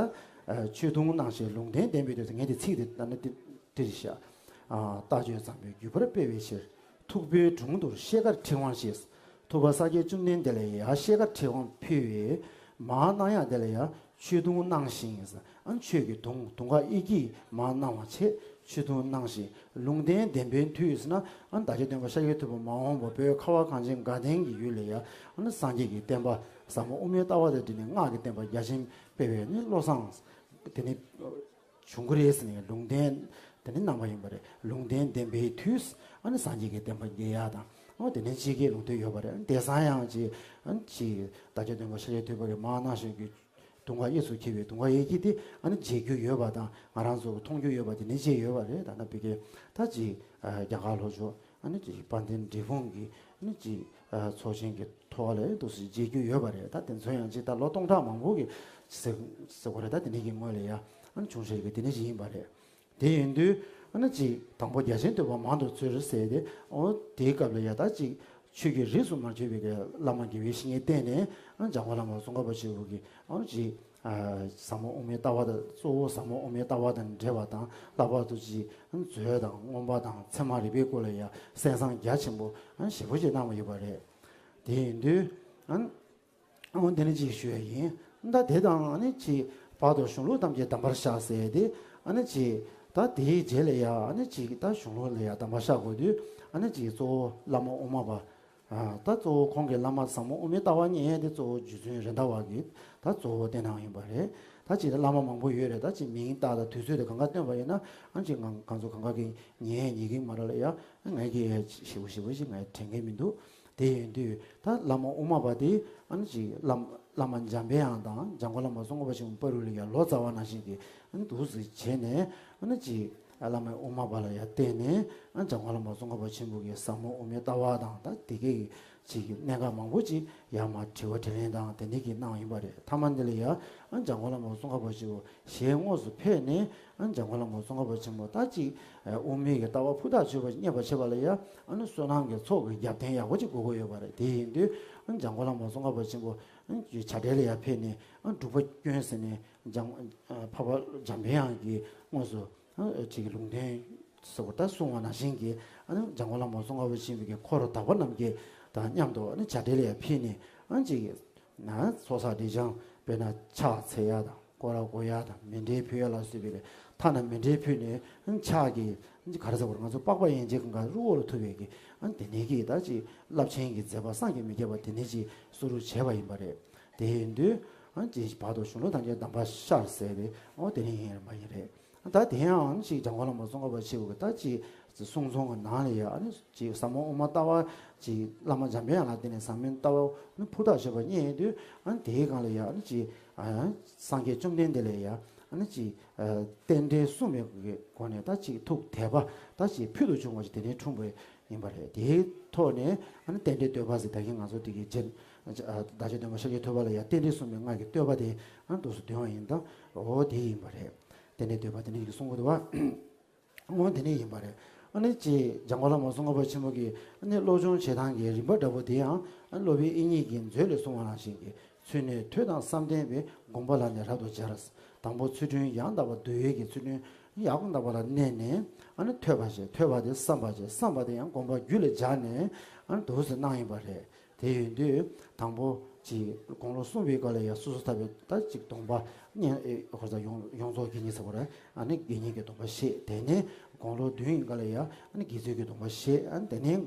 ཆོས་དུང་གནང་ཞིང་ལུང་བསྟན་བསྟན་པའི་དུས་སུ་ངས་དེ་ཚིག་དེ་ལྟ་ན་དེ་དེ་རེད་ཤག་རྟགས་བརྗོད་ཚངས་པའི་བརྒྱུད་པར་སྤེལ་བའི་ཕྱིར། ཐུབ་པའི་དྲུང་དུ་ཤེལ་དཀར་ཕྲེང་བ་ཞེས། ཐུབ་པ་ས་སྐྱ་བཅོམ་ལྡན་འདས་ལ་ཡང་ཤེལ་དཀར་ཕྲེང་བ་ཕུལ་བས་མར་གནང་ཡག་དེ་ལ་ཡང་ཆོས་དུང་གནང་ཞིང་། ཨ་ཆོས་ཀྱི་དུང་དུང་དཀར་གཡས་འཁྱིལ་མར་གནང་བ་བྱས་ཆོས་དུང་གནང་ཞིང་ལུང་བསྟན་བདེན་པའི་མཐུས་ཟེར་ན་ཨ་བདག་ཅག་སྟོན་པ་ཤཱཀྱ་ཐུབ་པ་མ་འོངས་པ་བོད་ཁ་བ་གངས་ཅན་དགའ་ལྡན་གྱི་ཡུལ་ལ་ཡང་ཨ་སངས་རྒྱས་ཀྱི་བསྟན་པ་ཟབ་མོ་དབུ་མའི་ལྟ་བ་དང་འབྲེལ་ནས་སྔགས་ཀྱི་བསྟན་པ་རྒྱ་ཆེན་སྤེལ་བའི་ནི་བློ་བཟང་དེ་ནི་བྱུང་གི་རེད་ཟེར་ནས་ལུང་བསྟན་དེ་ནི་གནང་བ་ཡིན་པ་རེད། ལུང་བསྟན་བདེན་པའི་མཐུས་ཨ་ནི་སངས་རྒྱས་ཀྱི་བསྟན་པ་རྒྱས་ཡག་དང་ཨ་དེ་ནི་ཕྱི་རྒྱལ་ལུང་བསྟན་ཡོད་པ་རེད། དེང་སང་ཡང་ཅིག་ཨ་ཅིག་བདག་ཅག་སྟོན་པ་ཤཱཀྱ་ཐུབ་པ་གིས་མར་གནང་ཞིང་གི་དུང་དཀར་གཡས་སུ་འཁྱིལ་བའི་དུང་དཀར་གཡས་འཁྱིལ་དེ་ཨ་ནི་མཇལ་རྒྱུ་ཡོད་པ་དང་ང་རང་ཚོ་གི་མཐོང་རྒྱུ་ཡོད་པ་དེ་ནི་བཅས་ཡོད་པ་རེད། ད་ནི་བི་ཀའི་ད་ཅིག་རྒྱ་གར་ལྷོ་ཕྱོགས་ཨ་ནི་ཅིག་དཔལ་ལྡན་འབྲས་སྤུངས་ཀྱི་ཨ་ནི་ཅིག་ཚོགས་ཆེན་གྱི་ཐོག་ལ་འདུག་སེ་མཇལ་རྒྱུ་ཡོད་པ་རེད། ད་དེ་ཚོ་ཡང་ཅིག་ད་ལོ་སྟོང་ཕྲག་མང་པོ་གི་ཟེར་ཟེར་བ་རེད། ད་དེ་ནས་ཀྱི་སྔོན་ལ་ཡ་ཨ་ནི་བྱུང་ཤེས་ཀྱི་དེ་ནས་ཅིག་ཡིན་པ་རེད། དེ་ཡིན་དུས་ཨ་ནི་ཅིག་དང་པོ་རྒྱ་ཆེན་ཐོས་པ་མང་དུ་བཙལ་ཟེར་ཏེ་འོ་དེའི་སྐབས་ལ་ཡ་ད་ཅིག་ཆོས་ཀྱི་རིས་སུ་མ་ཆད་པའི་གི་བླ་མ་དགེ་བའི་བཤེས་གཉེན་བསྟེན་ནས་ཨ་འཇམ་མགོན་བླ་མ་ཙོང་ཁ་པ་ཆེན་པོ་གིས་ཨ་ནི་ཅིག་ཟབ་མོ་དབུ་མའི་ལྟ་བ་དང་གཙོ་བོ་ཟབ་མོ་དབུ་མའི་ལྟ་བ་དང་འབྲེལ་བ་དང་ལྷག་པར་དུ་ཅིག་མཛོད་དང་མངོན་པ་དང་ཚད་མ་རིག་པའི་སྐོར་ལ་ཡང་གསན་བསམ་རྒྱ་ཆེན་པོ་ཞེ་པོ་ཅིག་གནང་བ་ཡོད་པ་རེད། དེ་ཡིན་དུས་ཨ་འོ་འདི་ནི་ཅིག་ཞུ་ཡ་ཡིན། ད་དེ་དང་ཨ་ནི་ཅིག་བར་དུ་གཞུང་ལུགས་ཐམས་ཅད་གདམས་པར་བཞག་ཟེར་ཏེ་ཨ་ནི་ཅིག་ད་དེའི་རྗེས་ལ་ཡ་ཨ་ནི་ཅིག་ད་གཞུང་ལུགས་ལ་ཡ་གདམས་པར་བཞག་དགོས་དུས་ཨ་ནི་ཅིག་གཙོ་བོ་བླ་མ་དབུ་མ་པ། ཨ་ད་གཙོ་བོ་ཁོང་གི་བླ་མ་ཟབ་མོ་དབུ་མའི་ལྟ་བ་གཉིས་དེ་གཙོ་བོ་རྗེ་བཙུན་རེད་མདའ་བ་གིས་ད་གཙོ་བོ་བསྟེན་གནང་ཡིན་པ་རེད། ད་ཅིག་བླ་མ་མང་པོ་ཡོད་རེད། ད་ཅིག་མིང་བཏགས་དང་དུས་ཚོད་དེ་གང་ག་བཏོན་པ་ཡིན་ན་ཨ་ཅིག་ང་ང་ཚོ་གང་ག་གི་ཉན་ཉན་གི་མ་རེད་ལ་ཡ་ངས་ཀྱི་ཞེ་པོ་ཞེ་པོ་ཞིག་ངས་དྲན་གི་མི་འདུག་དེ་ཡིན་དུས་ད་བླ་མ་དབུ་མ་པ་དེ་ཨ་ཅིག་བླ་བླ་མ་འཇམ་པའི་དབྱངས་དང་འཇམ་མགོན་བླ་མ་ཙོང་ཁ་པ་ཆེན་པོ་བར་ལ་ཡ་ལོ་ཙཱ་བ་ནང་བཞིན་གྱི་ཨ་འདུག་སེ་བྱས་ནས་ཨ་ཅིག་བླ་མ་དབུ་མ་པ་ལ་ཡ་བརྟེན་ནས་ཨ་འཇམ་མགོན་བླ་མ་ཙོང་ཁ་པ་ཆེན་པོ་གི་ཟབ་མོ་དབུ་མའི་ལྟ་བ་དང་ད་དེ་གའི་ ཅིག་གི་གནད་འགག་མང་པོ་ཅིག་ཡར་མར་དྲི་བ་དྲིས་ལན་དང་དེ་འདྲ་གི་གནང་ཡིན་པ་རེད། མཐའ་མ་འདི་ལ་ཡ་ཨ་འཇམ་མགོན་བླ་མ་ཙོང་ཁ་པ་ཆེན་པོ་ཞལ་དངོས་སུ་ཕེབས་ནས་ཨ་འཇམ་མགོན་བླ་མ་ཙོང་ཁ་པ་ཆེན་པོ་ད་ཅིག་དབུ་མའི་གི་ལྟ་བ་ཕུ་ཐག་ཆོད་པ་རྙེད་པར་བྱེད་པ་ལ་ཡ་ཨ་ནི་བསོད་ནམས་ཀྱི་ཚོགས་ཀྱི་རྒྱབ་རྟེན་ཡག་པོ་ཅིག་དགོས་ཀྱི་ཡོད་པ་རེད། དེ་ཡིན་དུས་ཨ་འཇམ་མགོན་བླ་མ་ཙོང་ཁ་པ་ཆེན་པོ་ཨ་བྱ་བྲལ་ལ་ཡ་ཕེབས་ནས་ཨ་འབྲུག་པ་སྐྱོན་ཟེར་ནས་འཇམ་འཕགས་པ་འཇམ་དཔལ་དབྱངས་ཀྱིས་དངོས་སུ་ཨ་ཅིག་ལུང་བསྟན་ཟེར་བ་ལྟར་གསུངས་པ་ནང་བཞིན་གྱི་ཨ་ནི་འཇམ་མགོན་བླ་མ་ཙོང་ཁ་པ་ཆེན་པོའི་གི་འཁོར་དག་པ་རྣམས་ཀྱི་དང་མཉམ་དུ་ཨ་ནི་བྱ་བྲལ་ལ་ཡ་ཕེབས་ནས་ཨ་ཅིག་ན་ཚོགས་བསགས་སྒྲིབ་སྦྱང་དཔེར་ན་ཕྱག་འཚལ་ཡ་དང་སྐོར་ར་སྐོར་ཡ་དང་མཎྜལ་ཕུལ་ཡ་ལ་སོགས་པའི་ཐ་ན་མཎྜལ་ཕུལ་ནས་ཨ་ནི་ཕྱག་གི་ག་རེ་ཟེར་དགོས་རེད། ང་ཚོ་པགས་པ་ཡན་ཆད་ཀྱི་ཁར་རུ་འོ་ལ་ཐུག་པའི་གི་ཨ་ནི་དེ་ནས་གི་ད་ཅིག་རླབས་ཆེན་གྱི་མཛད་པ་བསམ་གྱིས་མི་ཁྱབ་པ་དེ་ནས་ཅིག་སུ་རུ་བྱས་པ་ཡིན་པ་རེད། དེ་ཡིན་དུས་ཨ་ནི་ཅིག་བར་དུ་གཞུང་ལུགས་ཐམས་ཅད་གདམས་པར་ཤར་ཟེར་ཏེ་ཨོ་དེ་ནས་ཡིན་རེད་མ་ཡིན་རེད། ད་དེ་ཡང་ཅིག་འཇམ་མགོན་བླ་མ་ཙོང་ཁ་པ་ཆེན་པོ་གི་ད་ཅིག་གསུང་རྩོམ་གྱི་ནང་ལ་ཡ་ཨ་ནི་ཅིག་ཟབ་མོ་དབུ་མ་ལྟ་བ་ཅིག་བླ་མ་འཇམ་དཔལ་དབྱངས་ལ་བརྟེན་ནས་ཟབ་མོའི་ལྟ་བ་ནི་ཕུ་ཐག་ཆོད་པ་རྙེད་དུས་ཨ་ནི་དེའི་སྒང་ལ་ཡ་ཨ་ནི་ཅིག་ཨ་སངས་རྒྱས་བཅོམ་ལྡན་འདས་ལ་ཡ་ཨ་ནི་ཅིག་རྟེན་འབྲེལ་གསུངས་པའི་སྒོ་ནས་ད་ཅིག་ཐུགས་དད་པ་ད་ཅིག་ཕུལ་དུ་བྱུང་བ་ཞིག་དེ་ནས་འཁྲུངས་པ་ཡིན་པ་རེད། དེའི་ཐོག་ནས་ཨ་ནི་རྟེན་འབྲེལ་བསྟོད་པ་ཟེར་ད་གིན་ང་ཚོ་དེ་གི་རྗེ་བདག་ཅག་སྟོན་པ་ཤཱཀྱ་ཐུབ་པ་ལ་ཡ་རྟེན་འབྲེལ་གསུངས་པའི་སྔགས་ཀྱི་བསྟོད་པ་དེ་ཨ་ནི་འདུག་སེ་འདོན་པ་ཡིན་ད་ཨོ་དེ་ཡིན་པ་རེད། རྟེན་འབྲེལ་བསྟོད་པ་དེ་ནས་ཡིག་གསུང་གི་འདུག་བ། འོ་དེ་ནས་ཡིན་པ་རེད། ཨ་ནི་ཅིག་འཇམ་མགོན་བླ་མ་ཙོང་ཁ་པ་ཆེན་པོ་གིས་ཨ་ནི་བློ་སྦྱོང་བྱེད་སྟངས་ཀྱི་རིམ་པ་འདྲ་པོ་དེ་ཡང་ཨ་ནི་སློབ་དཔོན་དབྱིག་གཉེན་གྱི་མཛོད་ལས་གསུངས་པ་ནང་བཞིན་གྱི་ཚུལ་གནས་ཐོས་དང་བསམ་ལྡན་པས་སྒོམ་པ་ལ་ནི་རབ་ཏུ་སྦྱར། དང་པོ་ཚུལ་ཁྲིམས་ཡང་དག་པ་འདུལ་བའི་གི་ཚུལ་ཁྲིམས་ཡང་དག་པ་ལ་གནས་ནས་ཨ་ནི་ཐོས་པ་བྱས། ཐོས་པ་དེ་བསམ་པ་བྱས། བསམ་པ་དེ་ཡང་སྒོམ་པ་རྒྱུད་ལ་སྦྱར་ནས་ཨ་ནི་འདུག་སེ་གནང་ཡིན་པ་རེད། དེ་ཡིན་དུས་དང་པོ་ཅིག་དགུང་ལོ་གསུམ་པའི་སྐབས་ལ་ཡང་སོ་སོ་ཐར་པའི་ད་ཅིག་སྡོམ་པ་གཉེན་ཨེ་ཧོར་ཟ་ཡོངས་ཡོངས་རྫོགས་དགེ་བསྙེན་ཟེར་བ་རེད། ཨ་ནི་དགེ་བསྙེན་གྱི་སྡོམ་པ་བཞེས། དེ་ནས་དགུང་ལོ་བདུན་ཡིན་སྐབས་ལ་ཡང་ཨ་ནི་དགེ་ཚུལ་གྱི་སྡོམ་པ་བཞེས། ཨ་ནི་དེ་ནས་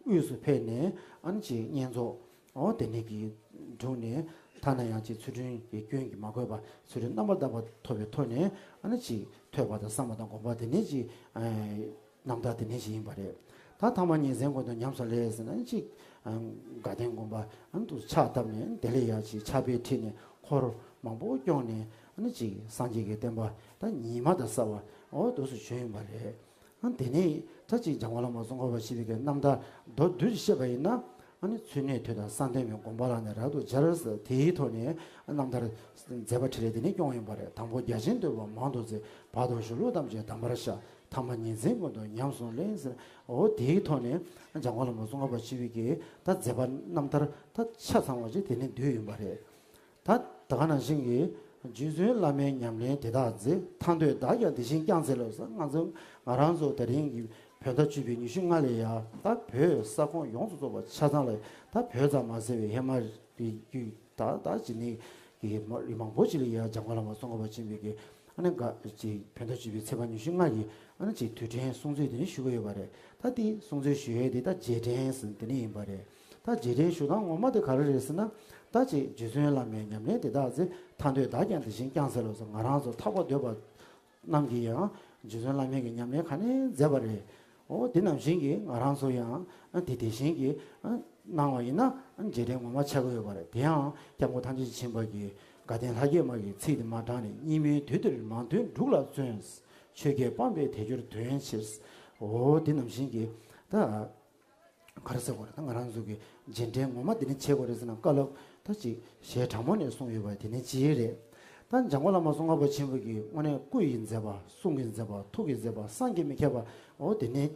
དབུས་སུ་ཕེབས་ནས་ཨ་ནི་ཅིག་བསྙེན་རྫོགས་འོ་དེ་ནས་ཀྱི་དྲུང་ནས་ཐ་ན་ཡང་ཅིག་ཚུལ་ཁྲིམས་ཀྱི་སྐྱོན་གྱིས་མ་གོས་པ་ཚུལ་ཁྲིམས་རྣམ་པར་དག་པ་ཐོབ་པའི་ཐོག་ནས་ཨ་ནི་ཅིག་ཐོས་པ་དང་བསམ་པ་དང་སྒོམ་པ་དེ་ནས་ཅིག་རྣམ་ཐར་དེ་ནས་ཅིག་ཡིན་པ་རེད། ད་ཐ་མ་ཉིན་མཚན་ཀུན་ཏུ་ཉམས་སུ་ལེན་ཟེར་ན་ཅིག་དགའ་ལྡན་དགོན་པ་ཨ་ནི་འདུག་ཕྱག་བཏབ་ནས་དེ་ལས་ཡར་ཅིག་ཕྱག་དཔེ་ཁྲིད་ནས་འཁོར་མང་པོ་སྐྱོང་ནས་ཨ་ནི་ཅིག་སངས་རྒྱས་ཀྱི་བསྟན་པ་ད་ཉི་མ་དང་གསལ་བ་འོ་འདུག་སེ་བྱོན་ཡིན་པ་རེད། ཨ་དེ་ནས་ད་ཅིག་འཇམ་མགོན་བླ་མ་ཙོང་ཁ་པ་ཆེན་པོའི་གི་རྣམ་ཐར་མདོར་བསྡུས་ཤིག་བཤད་པ་ཡིན་ན། ཨ་ནི་ཚུལ་གནས་ཐོས་དང་བསམ་ལྡན་པས་སྒོམ་པ་ལ་ནི་རབ་ཏུ་སྦྱར། དེའི་ཐོག་ནས་རྣམ་ཐར་མཛད་པ་འཕྲིན་ལས་དེ་ནས་སྐྱོང་ཡིན་པ་རེད། དང་པོ་རྒྱ་ཆེན་བསྟོད་པ་མང་དུ་བརྩམས། བར་དུ་གཞུང་ལུགས་ཐམས་ཅད་གདམས་པར་ཤར། ཐ་མ་ཉིན་མཚན་ཀུན་ཏུ་ཉམས་སུ་ལེན་ཟེར། འོ་དེའི་ཐོག་ནས་འཇམ་མགོན་བླ་མ་ཙོང་ཁ་པ་ཆེན་པོའི་གི་ད་མཛད་པ་རྣམ་ཐར་ད་ཆ་ཚང་བ་ཅིག་དེ་ནས་བསྡུས་ཡིན་པ་རེད། ད་ད་ག་ནང་བཞིན་གྱི་རྗེ་བཙུན་བླ་མའི་ཉམས་ལེན་དེ་དག་མཛད། ཐར་འདོད་བདག་ཀྱང་དེ་བཞིན་བསྐྱངས་འཚལ་ལོ་ཟེར། ང་ཚོ་ང་རང་ཚོ་དེ་རིང་གི་བོད་ཟླ་བཅུ་པའི་ཉི་ཤུ་ལྔ་ལ་ཡ་ད་བོད་ས་ཁོངས་ཡོངས་སུ་རྫོགས་པ་ཆ་ཚང་ལ་ད་བོད་ཙམ་མ་ཟད་པའི་ཧི་མ་ལ་ཡའི་རྒྱུད་ད་ད་ཅི་ནས་ཀྱི་མ་རིགས་མང་པོ་ཅིག་ལ་ཡ་འཇམ་མགོན་བླ་མ་ཙོང་ཁ་པ་ཆེན་པོའི་གི་ཨ་ནི་ག་ཅིག་བོད་ཟླ་བཅུ་པའི་ཚེས་པ་ཉི་ཤུ་ལྔ་གི་ཨ་ནི་ཅིག་དུས་དྲན་སྲུང་བརྩི་དེ་ནས་ཞུ་གི་ཡོད་པ་རེད། ད་དེ་སྲུང་བརྩི་ཞུ་ཡས་དེ་ད་རྗེས་དྲན་ཟེར་དེ་ནས་ཡིན་པ་རེད། ད་རྗེས་དྲན་ཞུ་སྟངས་ངོ་མ་དེ་ག་རེ་རེད་ཟེར་ན། ད་ཅིག་རྗེ་བཙུན་བླ་མའི་ཉམས་ལེན་དེ་དག་མཛད། ཐར་འདོད་བདག་ཀྱང་དེ་བཞིན་བསྐྱངས་འཚལ་ལོ་ཟེར། ང་རང་ཚོ་ཐར་པ་འདོད་པ་རྣམས་ཀྱིས་ཡང་རྗེ་བཙུན་བླ་མའི་གི་ཉམས་ལེན་ག་ནས་མཛད་པ་རེད། འོ་དེ་ནང་བཞིན་གྱི་ང་རང་ཚོ་ཡང་ཨ་དེ་དེ་བཞིན་གྱི་ཨ་གནང་བ་ཡིན་ན་ཨ་རྗེས་དྲན་ངོ་མ་ཆགས་ཀྱི་ཡོད་པ་རེད། དེ་ཡང་སྐྱབས་མགོན་ཐམས་ཅད་མཁྱེན་པ་གི་དགའ་ལྡན་ལྷ་བརྒྱ་མ་གི་ཚིག་དེ་མ་དྲངས་ནས། སྙིགས་མའི་དུས་འདིར་མང་ཐོས་སྒྲུབ་ལ་བརྩོན། ཆོས་བརྒྱད་སྤངས་པས་དལ་འབྱོར་དོན་ཕྱིར། འོ་དེ་ནང་བཞིན་གྱི་ད། ག་རེ་ཟེར་དགོས་རེད། ད་ང་རང་ཚོ་གི་རྗེས་དྲན་ངོ་མ་དེ་ནས་བྱེད་དགོས་རེད་ཟེར་ན། བཀའ་སློབ་ད་ཅིག་ཞལ་དྲང་མོ་ནས་གསུངས་ཡོད་པ་དེ་ནས་ཅི་རེད། ད་འཇམ་མགོན་བླ་མ་ཙོང་ཁ་པ་ཆེན་པོ་གི་དངོས་གནས་སྐུ་ཡི་མཛད་པ། གསུང་གི་མཛད་པ། ཐུགས་ཀྱི་མཛད་པ། བསམ་གྱིས་མི་ཁྱབ་པ་འོ་དེ་ནས་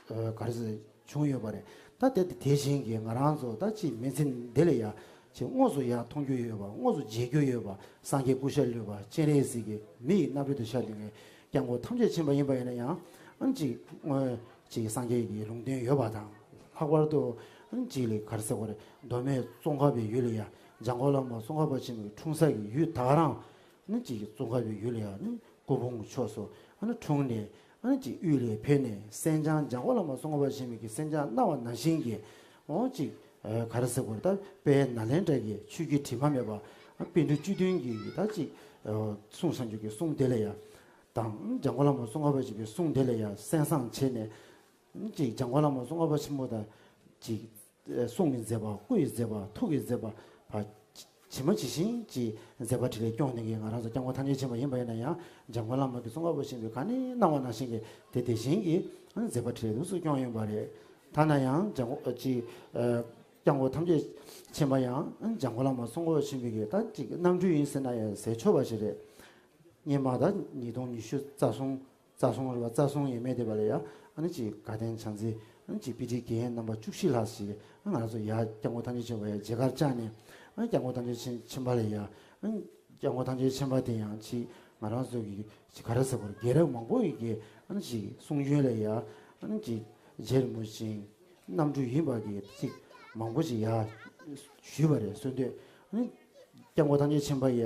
ཨ་ག་རེ་ཟེར་བྱུང་ཡོད་པ་རེད། ད་དེ་དེ་བཞིན་གྱི་ང་རང་ཚོ་ད་ཅིག་མི་ཚེ་འདི་ལ་ཡ་ཅིག་དངོས་སུ་ཡ་མཐོང་རྒྱུ་ཡོད་པ། དངོས་སུ་མཇལ་རྒྱུ་ཡོད་པ། སངས་རྒྱས་སྐུ་ཤ་ལུས་པ། སྤྱན་རས་གཟིགས་ཀྱི་མི་ཡི་རྣམ་རོལ་དུ་ཤར་ནས་སྐྱབས་མགོན་ཐམས་ཅད་མཁྱེན་པ་ཡིན་པ་ཡིན་ན་ཡང་ཨ་ཅིག་དངོས། ཅིག་སངས་རྒྱས་ཀྱི་ལུང་བསྟན་ཡོད་པ་དང་། ལྷག་པར་དུ་ཅིག་ལ་ག་རེ་ཟེར་དགོས་རེད། མདོ་སྨད་ཙོང་ཁ་པའི་ཡུལ་ལ་ཡ་འཇམ་མགོན་བླ་མ་ཙོང་ཁ་པ་ཆེན་པོའི་འཁྲུངས་ས་ཀྱི་ཡུལ་ད་ག་རང་ནི་ཅིག་ཙོང་ཁ་པའི་ཡུལ་ལ་ཡ་ནི་སྐུ་ཕུང་ཕྱོགས་སུ་ཨ་ནི་འཁྲུངས་ནས་ཨ་ནི་ཅིག་དབུས་ལ་ཕེབས་ནས་གསན་སྦྱང་འཇམ་མགོན་བླ་མ་ཙོང་ཁ་པ་ཆེན་པོའི་གི་གསན་སྦྱང་གནང་བ་ནང་བཞིན་གྱི་འོ་ཅིག་ག་རེ་ཟེར་དགོས་རེད། ད་དཔལ་ནཱ་ལེནྡྲ་གི་ཆོས་ཀྱི་དྲི་མ་མེད་པ་པཎ་གྲུབ་བཅུ་བདུན་གྱི་ད་ཅིག་གསུང་བྱང་ཆུབ་ཀྱི་གསུང་དེ་ལ་ཡ་དང་འཇམ་མགོན་བླ་མ་ཙོང་ཁ་པ་ཆེན་པོའི་གསུང་དེ་ལ་ཡ་གསན་བསམ་བྱས་ནས། ཅིག་འཇམ་མགོན་བླ་མ་ཙོང་ཁ་པ་ཆེན་པོ་དང་ཅིག་གསུང་གི་མཛད་པ། སྐུ་ཡི་མཛད་པ། ཐུགས་ཀྱི་མཛད་པ་ཇི་མ་ཇི་བཞིན་ཅིག་མཛད་པ་འཕྲིན་ལས་སྐྱོང་གནང་མཁན་ང་རང་ཚོ་སྐྱབས་མགོན་ཐམས་ཅད་མཁྱེན་པ་ཡིན་པ་ཡིན་ན་ཡང་། འཇམ་མགོན་བླ་མ་གིས་ཙོང་ཁ་པ་ཆེན་པོས་ག་ནས་གནང་བ་ནང་བཞིན་གྱི་དེ་དེ་བཞིན་གྱི་མཛད་པ་འཕྲིན་ལས་ལོགས་སུ་སྐྱོང་ཡོད་པ་རེད། ཐ་ན་ཡང་འཇམ་མགོན་ཅིག་སྐྱབས་མགོན་ཐམས་ཅད་མཁྱེན་པ་ཡང་འཇམ་མགོན་བླ་མ་ཙོང་ཁ་པ་ཆེན་པོའི་གི་ད་ཅིག་རྣམ་སྤྲུལ་ཡིན་ཟེར་ན་ཡང་ཟེར་ཆོག་པ་ཞིག་རེད། སྔོན་མ་ད་ཉིས་སྟོང་ཉི་ཤུ་རྩ་གསུམ་རྩ་གསུམ་རེད་པ། རྩ་གསུམ་ཡས་མས་དེ་བ་ལ་ཡ་ཨ་ནི་ཅིག་དགའ་ལྡན་བྱང་རྩེ་ཨ་ནི་ཅིག་དཔེ་ཁྲིད་དགེ་རྒན་རྣམ་པ་བཅུ་བཞི་ལྷག་ཞིག་ང་རང་ཚོ་ཡ་སྐྱབས་མགོན་ཐམས་ཅད་མཁྱེན་པ་ཡ་མཇལ་ཁར་བཅར་ནས་ཨ་ནི་སྐྱབས་མགོན་ཐམས་ཅད་མཁྱེན་པ་ལ་ཡ་ཨ་ནི་སྐྱབས་མགོན་ཐམས་ཅད་མཁྱེན་པ་དེ་ཡང་ཅིག་ང་རང་ཚོ་གི་ཅིག་ག་རེ་ཟེར་དགོས་རེད། རྒན་རབས་མང་པོ་ཡི་གི་ཨ་ནི་ཅིག་གསུང་ཆོས་ལ་ཡ་ཨ་ནི་ཅིག་རྗེ་རིན་པོ་ཆེ་རྣམ་སྤྲུལ་ཡིན་པ་གི་ཅིག་མང་པོ་ཅིག་ཡ་ཞུས་པ་རེད། གསོལ་འདེབས་ཨ་ནི་སྐྱབས་མགོན་ཐམས་ཅད་མཁྱེན་པ་ཡ་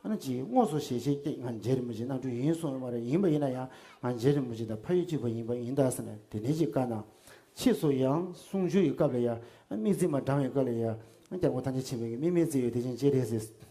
ཨ་ནི་ཅིག་དངོས་སུ་ཞལ་བཞེས་ཀྱིས་ང་རྗེ་རིན་པོ་ཆེ་རྣམ་སྤྲུལ་ཡིན་གསུངས་ཡོད་མ་རེད། ཡིན་པ་ཡིན་ན་ཡང་ང་རྗེ་རིན་པོ་ཆེ་དང་ཕ་ཡུལ་གཅིག་པ་ཡིན་པ་ཡིན་ད་ཟེར་ནས་དེ་ནས་ཅིག་བཀའ་གནང་། ཕྱིས་སུ་ཡང་གསུང་ཆོས་ཀྱི་སྐབས་ལ་ཡ་དམིགས་བརྩེ་མ་བགྲང་བའི་སྐབས་ལ་ཡ་སྐྱབས་མགོན་ཐམས་ཅད་མཁྱེན་པའི་གི་དམིགས་མེད་བརྩེ་བའི་གཏེར་ཆེན་སྤྱན་རས་གཟིགས།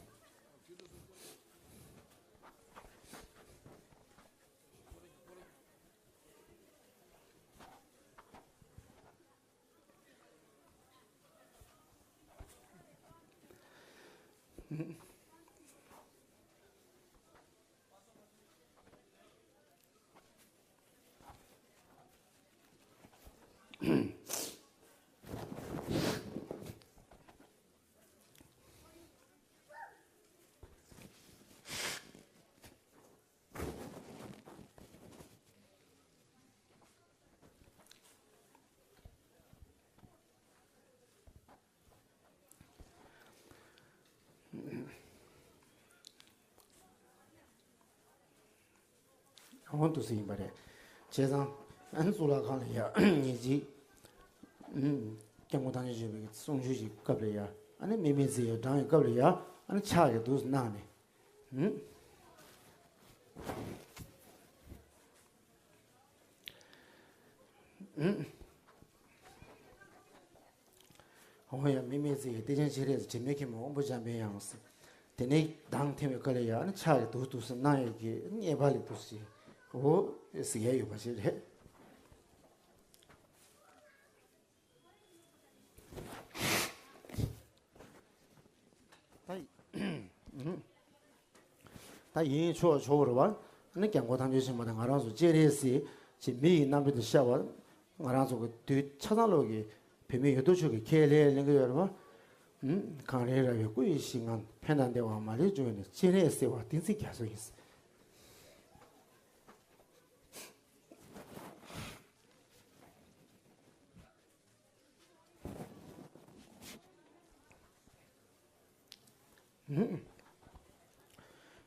འོང་དུ་ཟིན་པ་རེད། བྱས་ཙང་ཨ་ནི་གཙུག་ལག་ཁང་ལ་ཡ་ཉེ་གཅིག་སྐྱབས་མགོན་ཐམས་ཅད་མཁྱེན་པའི་གསུང་ཆོས་ཀྱི་སྐབས་ལ་ཡ་ཨ་ནི་དམིགས་མེད་བརྩེ་བའི་བགྲང་བའི་སྐབས་ལ་ཡ་ཨ་ནི་ཕྱག་གི་འདུག་གནང་ནས། འོ་ཡ་དམིགས་མེད་བརྩེ་བའི་གཏེར་ཆེན་སྤྱན་རས་གཟིགས། དྲི་མེད་མཁྱེན་པའི་དབང་པོ་འཇམ་པའི་དབྱངས། དེ་ནས་གདངས་འཐེན་པའི་སྐབས་ལ་ཡང་ཕྱག་གིས་འདུག་འདུག་སེ་གནང་ཡས་ཀྱི་བརྙས་པ་ལས་འདུག་སེ་འོ་ཟེར་ཡས་ཡོད་པ་ཞིག་རེད། ད་ཡིན་ཆོག་ཆོག་རེད་བ། ཨ་ནི་སྐྱབས་མགོན་ཐམས་ཅད་མཁྱེན་པ་དང་ང་རང་ཚོ་སྤྱན་རས་གཟིགས་ཀྱི་མི་ཡི་རྣམ་པ་དེ་ཤར་བ། ང་རང་ཚོ་གི་དུས་ཆ་ཚང་ལོག་གི་བོད་མི་ཡོད་དོ་ཅོག་གི་ཁས་ལེན་ལེན་གི་ཡོད་རེད་བ། གངས་རིའི་ར་བས་སྐུ་ཡི་ཞིང་ཁམས། ཕན་དང་བདེ་བ་མ་ལུས་འབྱུང་བའི་གནས། སྤྱན་རས་གཟིགས་དབང་བསྟན་འཛིན་རྒྱ་མཚོ་ཡིན།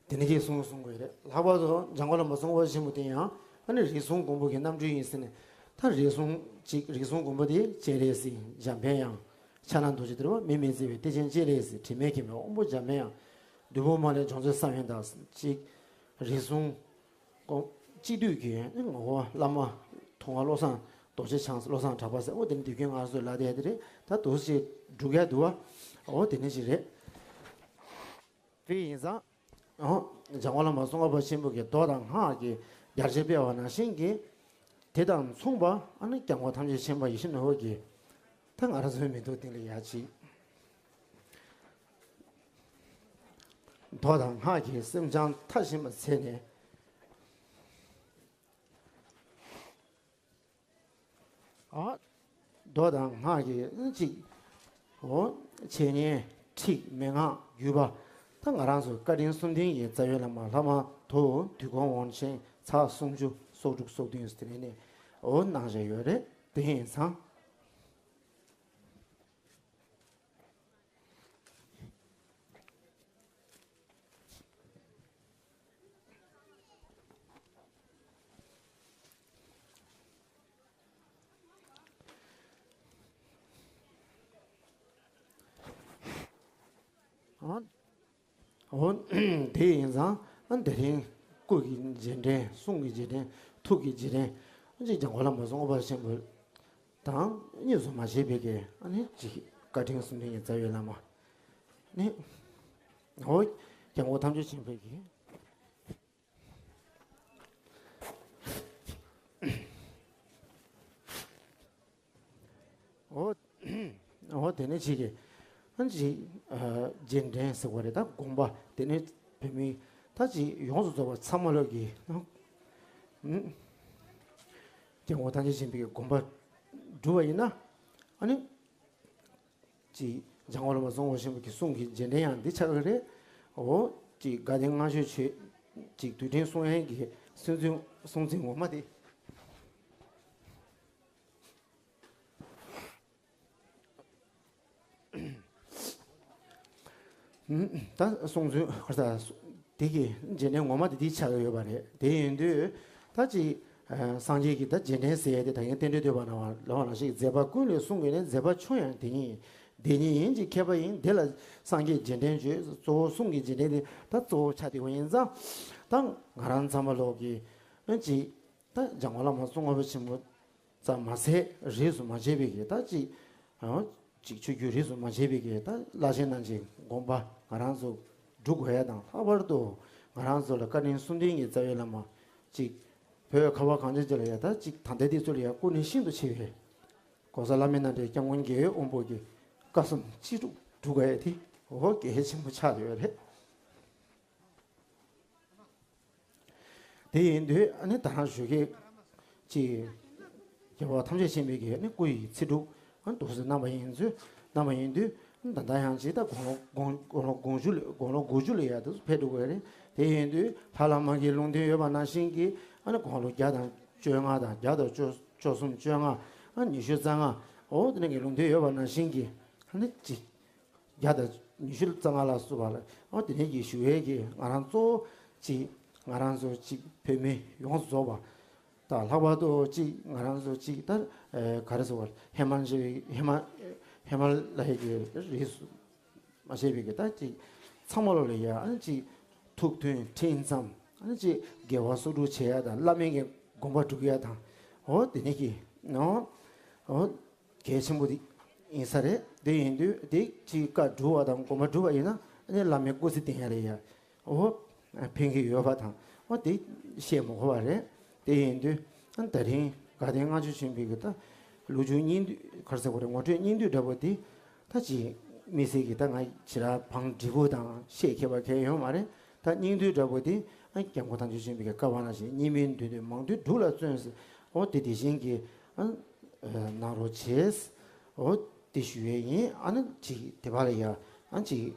དེ་ནས་ཅིག་གསུང་གསུང་དགོས་རེད། ལྷག་པར་དུ་འཇམ་མགོན་བླ་མ་ཙོང་ཁ་པ་ཆེན་པོ་དེ་ཡང་ཨ་ནི་རིགས་གསུམ་མགོན་པོ་གི་རྣམ་སྤྲུལ་ཡིན་ཟེར་ནས། ད་རིགས་གསུམ་ཅིག་རིགས་གསུམ་མགོན་པོ་དེ་སྤྱན་རས་གཟིགས། འཇམ་དཔལ་དབྱངས། ཕྱག་ན་རྡོ་རྗེ་ཟེར་བ། དམིགས་མེད་བརྩེ་བའི་གཏེར་ཆེན་སྤྱན་རས་གཟིགས། དྲི་མེད་མཁྱེན་པའི་དབང་པོ་འཇམ་དཔལ་དབྱངས། བདུད་དཔུང་མ་ལུས་འཇོམས་མཛད་ས་བོན་དང་ཅིག་རིགས་གསུམ་ཀོ་སྤྱི་འཐུས་ཀྱི་ངོ་བོ་བླ་མ་ཐུབ་དབང་བློ་བཟང་རྡོ་རྗེ་འཆང་། བློ་བཟང་གྲགས་པ་ཟེར། འོ་དེ་ནི་དུས་རྒྱུན་ང་ཚོས་ལབ་བསྡད་དེ་རེད། ད་འདུག་སེ་འབྲུག་རྒྱལ་འདུག་བ། འོ་དེ་ནི་ཞིག་རེད། དེ་ཡིན་ཙང་འོ་འཇམ་མགོན་བླ་མ་ཙོང་ཁ་པ་ཆེན་པོ་གི་མདོ་དང་སྔགས་ཀྱི་རྒྱ་ཆེར་སྤེལ་བ་ནང་བཞིན་གྱི་དེ་དང་མཚུངས་པ་ཨ་ནི་སྐྱབས་མགོན་ཐམས་ཅད་མཁྱེན་པ་ཡིད་བཞིན་ནོར་བུ་གི་ད་ང་རང་ཚོའི་མི་འདུག་སྟེང་ལ་ཡ་ཅིག་མདོ་དང་སྔགས་ཀྱི་སེམས་སྦྱང་མཐར་ཕྱིན་པ་མཛད་ནས། ཨ། མདོ་དང་སྔགས་ཀྱི་གཅིག་འོ། འཆད་ཉན་ཁྲིད་མན་ངག་བརྒྱུད་པ། ད་ང་རང་ཚོ་བཀའ་དྲིན་གསུམ་ལྡན་གྱི་རྩ་བའི་བླ་མ་ལྷ་མ་དོ་དུས་འཁོར་དབང་ཆེན་ཚར་སུམ་ཅུ་སོ་དྲུག་སོ་བདུན་ཟེར་ནས་འོ་གནང་བཞག་ཡོད་རེད། དེ་ཡིན་ཙང་། འོ། དེ་ཡིན་ཙང་དེ་རིང་སྐུ་གི་རྗེས་དྲན། གསུང་གི་རྗེས་དྲན། ཐུགས་ཀྱི་རྗེས་དྲན། ཅིག་འཇམ་མགོན་བླ་མ་ཙོང་ཁ་པ་ཆེན་པོ་དང་གཉིས་སུ་མ་ཕྱེ་བའི་གི་ཨ་ནི་ཅིག་བཀའ་དྲིན་གསུམ་ལྡན་གྱི་རྩ་བའི་བླ་མ་ནི། འོ། སྐྱབས་མགོན་ཐམས་ཅད་མཁྱེན་པའི་གི། འོ། འོ་དེ་ནས་ཅིག་གི་ཨ་ཅིག་རྗེས་དྲན་ཟེར་བ་རེད། ད་དགོངས་པ་དེ་ནས་བོད་མི་ད་ཅིག་ཡོངས་སུ་རྫོགས་པ་ཚང་མ་ལོག་གི་སྐྱབས་མགོན་ཐམས་ཅད་མཁྱེན་པའི་དགོངས་པ་ སྒྲུབ་པ་ཡིན་ན། ཨ་ནི། ཅིག་འཇམ་མགོན་བླ་མ་ཙོང་ཁ་པ་ཆེན་པོ་གི་གསུང་གི་རྗེས་དྲན་ཡང་འདི་ཆགས་ཀྱི་རེད། འོ། ཅིག་དགའ་ལྡན་ལྔ་མཆོད་ཆོས། ཅིག་དུས་དྲན་གསུང་ཡན་གྱི་གསུང་ཚིག་གསུང་ཚིག་ངོ་མ་དེ། ད་གསུང་ཚུལ་ཁར་ད་དེ་གི་རྗེས་དྲན་ངོ་མ་དེ་དེ་ཆགས་ཡོད་པ་རེད། དེ་ཡིན་དུས་ད་ཅིག་སངས་རྒྱས་ཀྱི་ད་རྗེས་དྲན་ཟེར་ཡ་དེ་ད་ཡང་རྟེན་འབྲེལ་བསྟོད་པ་ནང་བ་ལ་བ་ནང་བཞིན་མཛད་པ་ཀུན་ལས་གསུང་གི་ནི་མཛད་པ་ཆུང་ཡང་དེ་ཉིད་དེ་ཉིད་ཡིན་གྱི་མཁས་པ་ཡིན། དེ་ལ་སངས་རྒྱས་རྗེས་དྲན་བརྗོད། གཙོ་བོ་གསུང་གི་རྗེས་དྲན་དེ་ད་གཙོ་བོ་ཆགས་བསྡད་པ་ཡིན་ཙང་། ད་ང་རང་ཚང་མ་ལོག་གི་ཅིག་ད་འཇམ་མགོན་བླ་མ་ཙོང་ཁ་པ་ཆེན་པོ་ཙམ་མ་ཟད་རིས་སུ་མ་ཆད་པའི་གི་ད་ཅིག་ཨ་ཅིག་ཆོས་བརྒྱུད་རིས་སུ་མ་ཆད་པའི་གི་ད་བླ་ཆེན་རྣམས་ཀྱི་དགོངས་པ་ང་རང་ཚོ་སྒྲུབ་དགོས་ཡ་དང་། ལྷག་པར་དུ་ང་རང་ཚོ་ལ་བཀའ་དྲིན་གསུམ་ལྡན་གྱི་རྩ་བའི་བླ་མ་ཅིག་བོད་ཁ་བ་གངས་ཅན་ཅིག་ལ་ཡ་ད་ཅིག་ད་ལྟའི་དུས་ཚོད་ལ་ཡ་སྐུ་ནི་ཤིན་ཏུ་ཆེ་བའི་༸གོང་ས་༸ལྷ་མིའི་རྣམ་འདྲེན་སྐྱབས་མགོན་རྒྱལ་བའི་དབང་པོ་གི་བཀའ་གསུམ་ཅི་སྒྲུབ་སྒྲུབ་དགོས་ཡ་དེ་འོ་གལ་ཆེན་པོ་ཆགས་ཡོད་རེད། དེ་ཡིན་དུས་ཨ་ནི་ད་རང་ཞུ་གི་ཅིག་རྒྱལ་བ་ཐམས་ཅད་མཁྱེན་པའི་གི་ཨ་ནི་སྐུ་ཡི་ཚེ་སྒྲུབ་ཨ་ནི་འདུག་སེ་གནང་བ་ཡིན་ཚུལ་གནང་བ་ཡིན་དུས། ད་ལྟ་ཡང་ཅིག་ད་དགུང་ལོ་དགུང་དགུང་ལོ་དགུང་ལོ་དགུ་བཅུ་ལ་ཡ་དུ་ཕེབས་འགྲོ་གི་རེད། དེ་ཡིན་དུས་ལྷ་བླ་མ་གི་ལུང་བསྟན་ཡོད་པ་ནང་བཞིན་གྱི་ཨ་ནི་དགུང་ལོ་བརྒྱ་དང་བཅོ་ལྔ་དང་བརྒྱ་དང་བཅུ་བཅུ་གསུམ་བཅོ་ལྔ་ཨ་ཉི་ཤུ་རྩ་ལྔ་འོ་དེ་ནས་གི་ལུང་བསྟན་ཡོད་པ་ནང་བཞིན་གྱི་ཨ་ནི་ཅིག་བརྒྱ་དང་ཉི་ཤུ་རྩ་ལྔ་ལ་སོགས་པ་ལ་ཨོ་དེ་ནས་ཀྱི་ཞུ་ཡས་ཀྱི་ང་རང་གཙོ་བོ་ཅིག་ང་རང་ཚོ་ཅིག་བོད་མི་ཡོངས་སུ་རྫོགས་པ་དང་ལྷག་པར་དུ་ཅིག་ང་རང་ཚོ་ཅིག་ད་ག་རེ་ཟེར་བ་ཧི་མ་ལ་ཧི་མ་ཧི་མ་ལ་ཡའི་གི་རིས་སུ་མ་ཆད་པའི་གི་ད་ཅིག་ཚང་མ་ལོ་ལ་ཡ་ཨ་ཅིག་ཐུགས་མཐུན་ཁྲིམས་གཙང་ཨ་ཅིག་དགེ་བ་གསོག་སྒྲུབ་བྱེད་ཡ་དང་བླ་མའི་གི་དགོངས་པ་སྒྲུབ་ཡ་དང་ཨོ་དེ་ནས་ཀྱི་ཨོ་ཨོ། གལ་ཆེན་པོ་དེ་ཡིན་ས་རེད། དེ་ཡིན་དུས་དེ་ཅིག་བཀའ་སྒྲུབ་པ་དང་དགོངས་པ་སྒྲུབ་པ་ཡིན་ན་ཨ་ནི་བླ་མའི་སྐུ་ཚེ་བརྟན་ཡ་ལ་ཡ་འོ་ཕན་གྱི་ཡོད་པ་དང་འོ་དེ་བཤད་མི་དགོས་པ་རེད། དེ་ཡིན་དུས་ཨ་ནི་ད་རིང་དགའ་ལྡན་ལྔ་མཆོད་ཆེན་པོའི་གི་ད་ལོ་རྒྱུས་སྙིང་བསྡུས་ག་རེ་ཟེར་དགོས་རེད། ངོ་སྤྲོད་སྙིང་བསྡུས་འདྲ་པོ་དེ་ད་ཅིག་དམིགས་བསལ་གྱི་ད་ང་ཞེ་དྲག་བང་སྒྲིག་པོ་དང་བཤད་མཁས་པ་གང་ཡོད་མ་རེད། ད་སྙིང་བསྡུས་འདྲ་པོ་དེ་ཨ་ནི་སྐྱབས་མགོན་དམ་ཆོས་ཆེན་པོའི་གི་བཀའ་དབང་ནང་བཞིན་སྙིགས་མའི་དུས་འདིར་མང་ཐོས་སྒྲུབ་ལ་བརྩོན་ཟེར་འོ་དེ་དེ་བཞིན་གྱི་ཨ་ནི། གནང་རོགས་བྱས། འོ་དེ་ཞུ་ཡས་ཡིན། ཨ་ནི་ཅིག་དེ་བ་ལ་ཡ་ཨ་ཅིག་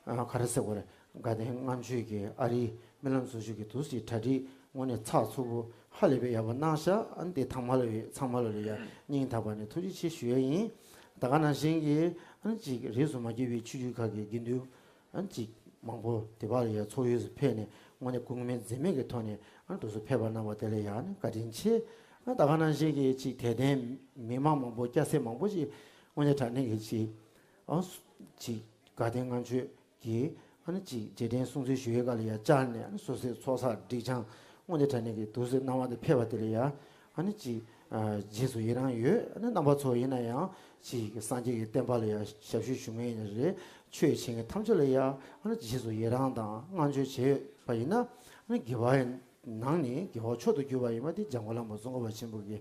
ག་རེ་ཟེར་དགོས་རེད། དགའ་ལྡན་ལྔ་མཆོད་ཀྱི་ཨ་རིའི་རྨི་ལམ་བཟོ་བཅོས་ཀྱི་དུས་ཀྱི་གྲ་སྒྲིག་དངོས་གནས་ཚགས་ཚུད་པོ་ཧ་ལས་པའི་ཡག་པོ་གནང་ཤག་ཨ་ནི་དེ་ཚང་མ་ལ་ཡ་ཚང་མ་ལ་ཡ་སྙིང་ཐག་པ་ནས་ཐུགས་རྗེ་ཆེ་ཞུ་ཡས་ཡིན། ད་ག་ནང་བཞིན་གྱི་ཨ་ནི་ཅིག་རིས་སུ་མ་གྱེས་པའི་ཆོས་བརྒྱུད་ཁག་གི་དགེ་འདུན། ཨ་ཅིག་མང་པོ་དེ་བ་ལ་ཡ་ཚོགས་ཡུལ་སུ་ཕེབས་ནས་དངོས་གནས་སྐུ་ངལ་འཛེམས་མེད་ཀྱི་ཐོག་ནས་ཨ་དུས་སུ་ཕེབས་པ་གནང་བ་དེ་ལ་ཡ་ཨ་ནི་བཀའ་དྲིན་ཆེ། ཨ་ད་ག་ནང་བཞིན་གྱི་ཅིག་དད་ལྡན་མི་མང་མང་པོ་སྐྱ་སེར་མང་པོ་ཅིག་དངོས་གནས་དྲང་གནས་ཀྱི་ཅིག་ཨ་ཅིག་དགའ་ལྡན་ལྔ་མཆོད་ཀྱི་ཨ་ནི་ཅིག་རྗེས་དྲན་སྲུང་བརྩི་ཞུ་ཡས་སྒང་ལ་ཡ་བཅར་ནས་ཨ་ནི་སོ་སོའི་ཚོགས་བསགས་སྒྲིབ་སྦྱང་དངོས་གནས་དྲང་གནས་ཀྱི་དུས་སུ་གནང་བ་དེ་ཕེབས་པ་དེ་ལ་ཡ། ཨ་ནི་ཅིག་ཨ་རྗེས་སུ་ཡི་རང་ཡོད། ཨ་ནི་རྣམ་པ་ཚོ་ཡིན་ན་ཡང་ཅིག་སངས་རྒྱས་ཀྱི་བསྟན་པ་ལ་ཡང་ཞབས་ཞུ་ཞུ་མཁན་ཡིན་ན་རེད། ཆོས་བྱེད་མཁན་ཐམས་ཅད་ལ་ཡང་ཨ་ནི་རྗེས་སུ་ཡི་རང་དང་བསྔགས་བརྗོད་བྱས་པ་ཡིན་ན། ཨ་ནི་དགེ་བ་ནང་ནས་དགེ་བ་མཆོག་ཏུ་གྱུར་པ་ཡིན་པ་དེ་འཇམ་མགོན་བླ་མ་ཙོང་ཁ་པ་ཆེན་པོ་གི་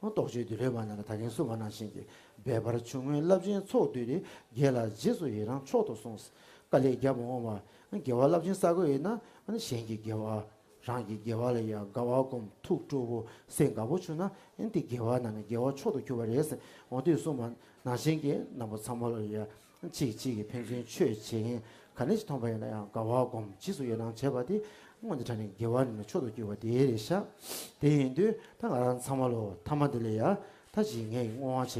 རྟོགས་བརྗོད་འདུལ་བའི་མ་ཎི་ལ་ད་གིན་གསུངས་པ་ནང་བཞིན་གྱི། འབད་པར་ཆུང་ངུའི་རླབས་ཆེན་ཚོགས་བསྡུས་ཏེ། དགེ་ལ་རྗེས་སུ་ཡི་རང་མཆོག་ཏུ་གསུངས། དཀའ་ལས་རྒྱག་མ་འོངས་པ། དགེ་བ་རླབས་ཆེན་བསགས་དགོས་ཡིན་ན་ཨ་ནི་གཞན་གྱི་དགེ་བ། རང་གི་དགེ་བ་ལ་ཡང་དགའ་བ་སྒོམ། ཐུགས་སྤྲོ་བོ་སེམས་དགའ་པོ་བྱུང་ན་ཨ་ནི་དེ་དགེ་བ་ནང་ནས་དགེ་བ་མཆོག་ཏུ་གྱུར་པ་རེད་ཟེར། འོ་དེ་གསུངས་པ་ནང་བཞིན་གྱི་རྣམ་པ་ཚང་མ་ལ་ཡང་གཅིག་གཅིག་གིས་ཕན་ཚུན་ཆོས་བྱེད་མཁན་ག་ནས་ཅིག་མཐོང་པ་ཡིན་ན་ཡང་དགའ་བ་སྒོམ། རྗེས་སུ་ཡི་རང་བྱས་པ་དེ་དངོས་གནས་དྲང་གནས་དགེ་བ་ནང་ནས་མཆོག་ཏུ་གྱུར་པ་དེ་རེད་ཤག་དེ་ཡིན་དུས་ད་ང་རང་ཚང་མ་ལོ་ཐ་མ་དེ་ལ་ཡང་ད་ཅིག་ངས་བསྔོ་བ་བྱས་